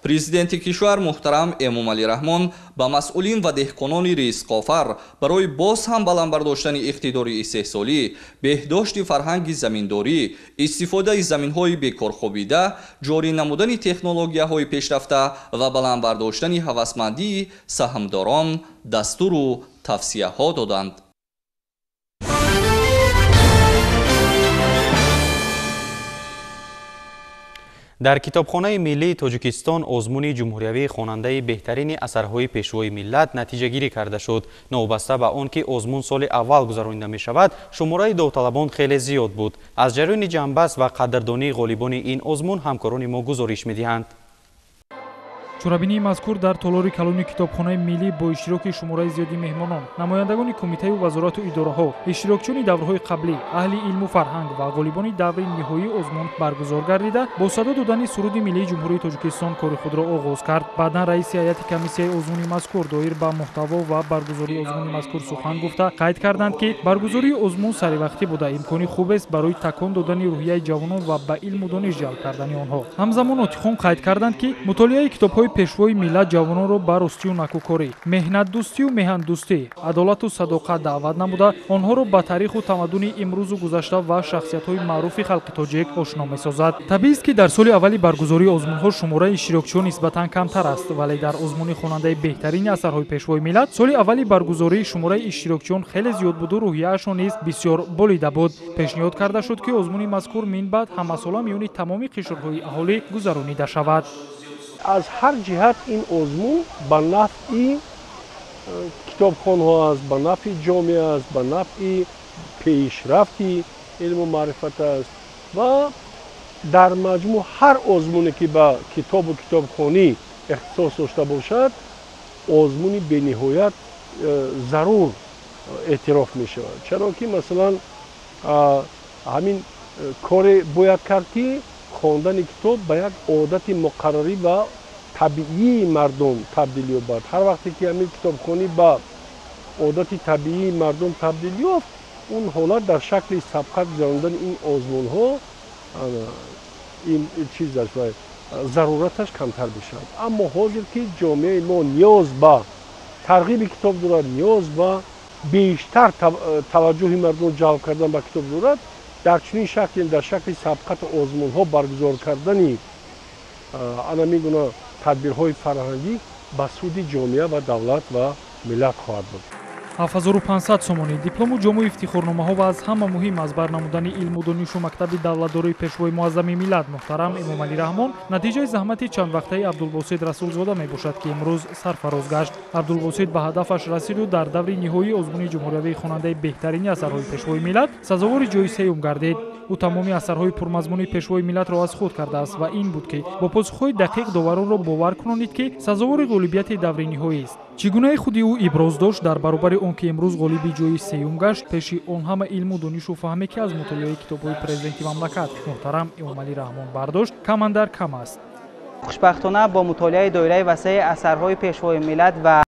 Президенти кишвар муҳтарам Эмомалӣ Раҳмон ба масъулин ва деҳқонони ризқофар барои боз ҳам баланд бардоштани иқтидори истеҳсолӣ, беҳдошти фарҳанги заминдорӣ, истифодаи заминҳои бекорхобида, ҷорӣ намудани технологияҳои пешрафта ва баланд бардоштани ҳавасмандии саҳмдорон дастуру тавсияҳо доданд. Дар китобхонаи миллии Тоҷикистон озмуни ҷумҳуриявии хонандаи беҳтарини асарҳои пешвои миллат натиҷагирӣ карда шуд. Новобаста ба он ки озмун соли аввал гузаронида мешавад, шумораи довталабон хеле зиёд буд. Аз ҷараёни ҷанбаст ва қадрдонии ғолибони ин озмун ҳамкорони мо гузориш медиҳанд. Чорабинии мазкур дар толори калони китобхонаи миллӣ бо иштироки шумораи зиёди меҳмонон, намояндагони кумитаю вазорату идораҳо, иштирокчиёни даврҳои қаблӣ, аҳли илму фарҳанг ва ғолибони даври ниҳоии озмун баргузор гардида, бо садо додани суруди миллии Ҷумҳурии Тоҷикистон кори худро оғоз кард. Баъдан раиси ҳайати комиссияи озмуни мазкур доир ба муҳтаво ва баргузории озмуни мазкур сухан гуфта, қайд карданд, ки баргузории озмун саривақтӣ буда имкони хубест барои такон додани рӯҳияи ҷавонон ва ба илму дониш ҷалб кардани онҳо. Ҳамзамон нотиқон қайд карданд, ки мутолиаи китобҳои пешвои миллат ҷавононро ба ростию накӯкорӣ, меҳнатдӯстию меҳандӯстӣ, адолату садоқат даъват намуда, онҳоро ба таъриху тамаддуни имрӯзу гузашта ва шахсиятҳои маъруфи халқи тоҷик ошно месозад. Табиист, ки дар соли аввали баргузории озмунҳо шумораи иштирокчиён нисбатан камтар аст, вале дар озмуни хонандаи беҳтарини асарҳои пешвои миллат соли аввали баргузорӣ шумораи иштирокчиён хеле зиёд буду рӯҳияашон низ бисёр болида буд. Пешниҳод карда шуд, ки озмуни мазкур минбаъд ҳамасола миёни тамоми қишрҳои аҳолӣ гузаронида шавад. Аз ҳар ҷиҳат ин озмун ба нафъи китобхонҳо аст, ба нафъи ҷомеа аст, ба нафъи пешрафти илму маърифат аст ва дар маҷмӯъ ҳар озмуне ки ба китобу китобхонӣ ихтисос дошта бошад, озмуни бениҳоят зарур эътироф мешавад. Чаро ки масалан ҳамин коре бояд кард, ки хондани китоб ба як одати муқаррарӣ ва табиии мардум табдил ёбад. Ҳар вақте ки ҳамин китобхонӣ ба одати табиии мардум табдил ёфт, он ҳолат дар шакли сабқат гузарондани ин озмунҳо ин чизаш ва зарураташ камтар мешавад. Аммо ҳозир ки ҷомеаи мо ниёз ба тарғиби китоб дорад, ниёз ба бештар таваҷҷӯҳи мардум ҷалб кардан ба китоб дорад, дар чунин шакл, дар шакли сабқату озмунҳо баргузор кардани ана гуна тадбирҳои фарҳангӣ ба суди ҷомеа ва давлат ва миллат хоҳад буд. 7500 сомонӣ, диплому ҷому ифтихорномаҳо ва аз ҳама муҳим аз бар намудани илму донишу мактаби давлатдории Пешвои муаззами миллат муҳтарам Эмомалӣ Раҳмон натиҷаи заҳмати чандвақтаи Абдулбосит Расулзода мебошад, ки имрӯз сарфароз гашт. Абдулбосит ба ҳадафаш расиду дар даври ниҳоии озмуни ҷумҳуриявии хонандаи беҳтарини асарҳои Пешвои миллат сазовори ҷои сеюм гардид. Ӯ тамоми асарҳои пурмазмуни Пешвои миллатро аз худ кардааст ва ин буд, ки бо посухҳои дақиқ доваронро бовар кунонид, ки сазовори ғолибияти даври ниҳоист. Чӣ гунаи худи ӯ иброз дошт, дар баробари он ки имрӯз ғолиби ҷои сеюм гашт, пеши он ҳама илму донишу фаҳме, ки аз мутолиаи китобҳои президенти мамлакат муҳтарам Эмомалӣ Раҳмон бардошт, камандар кам аст. Хушбахтона бо мутолиаи доираи васеи асарҳои Пешвои миллат ва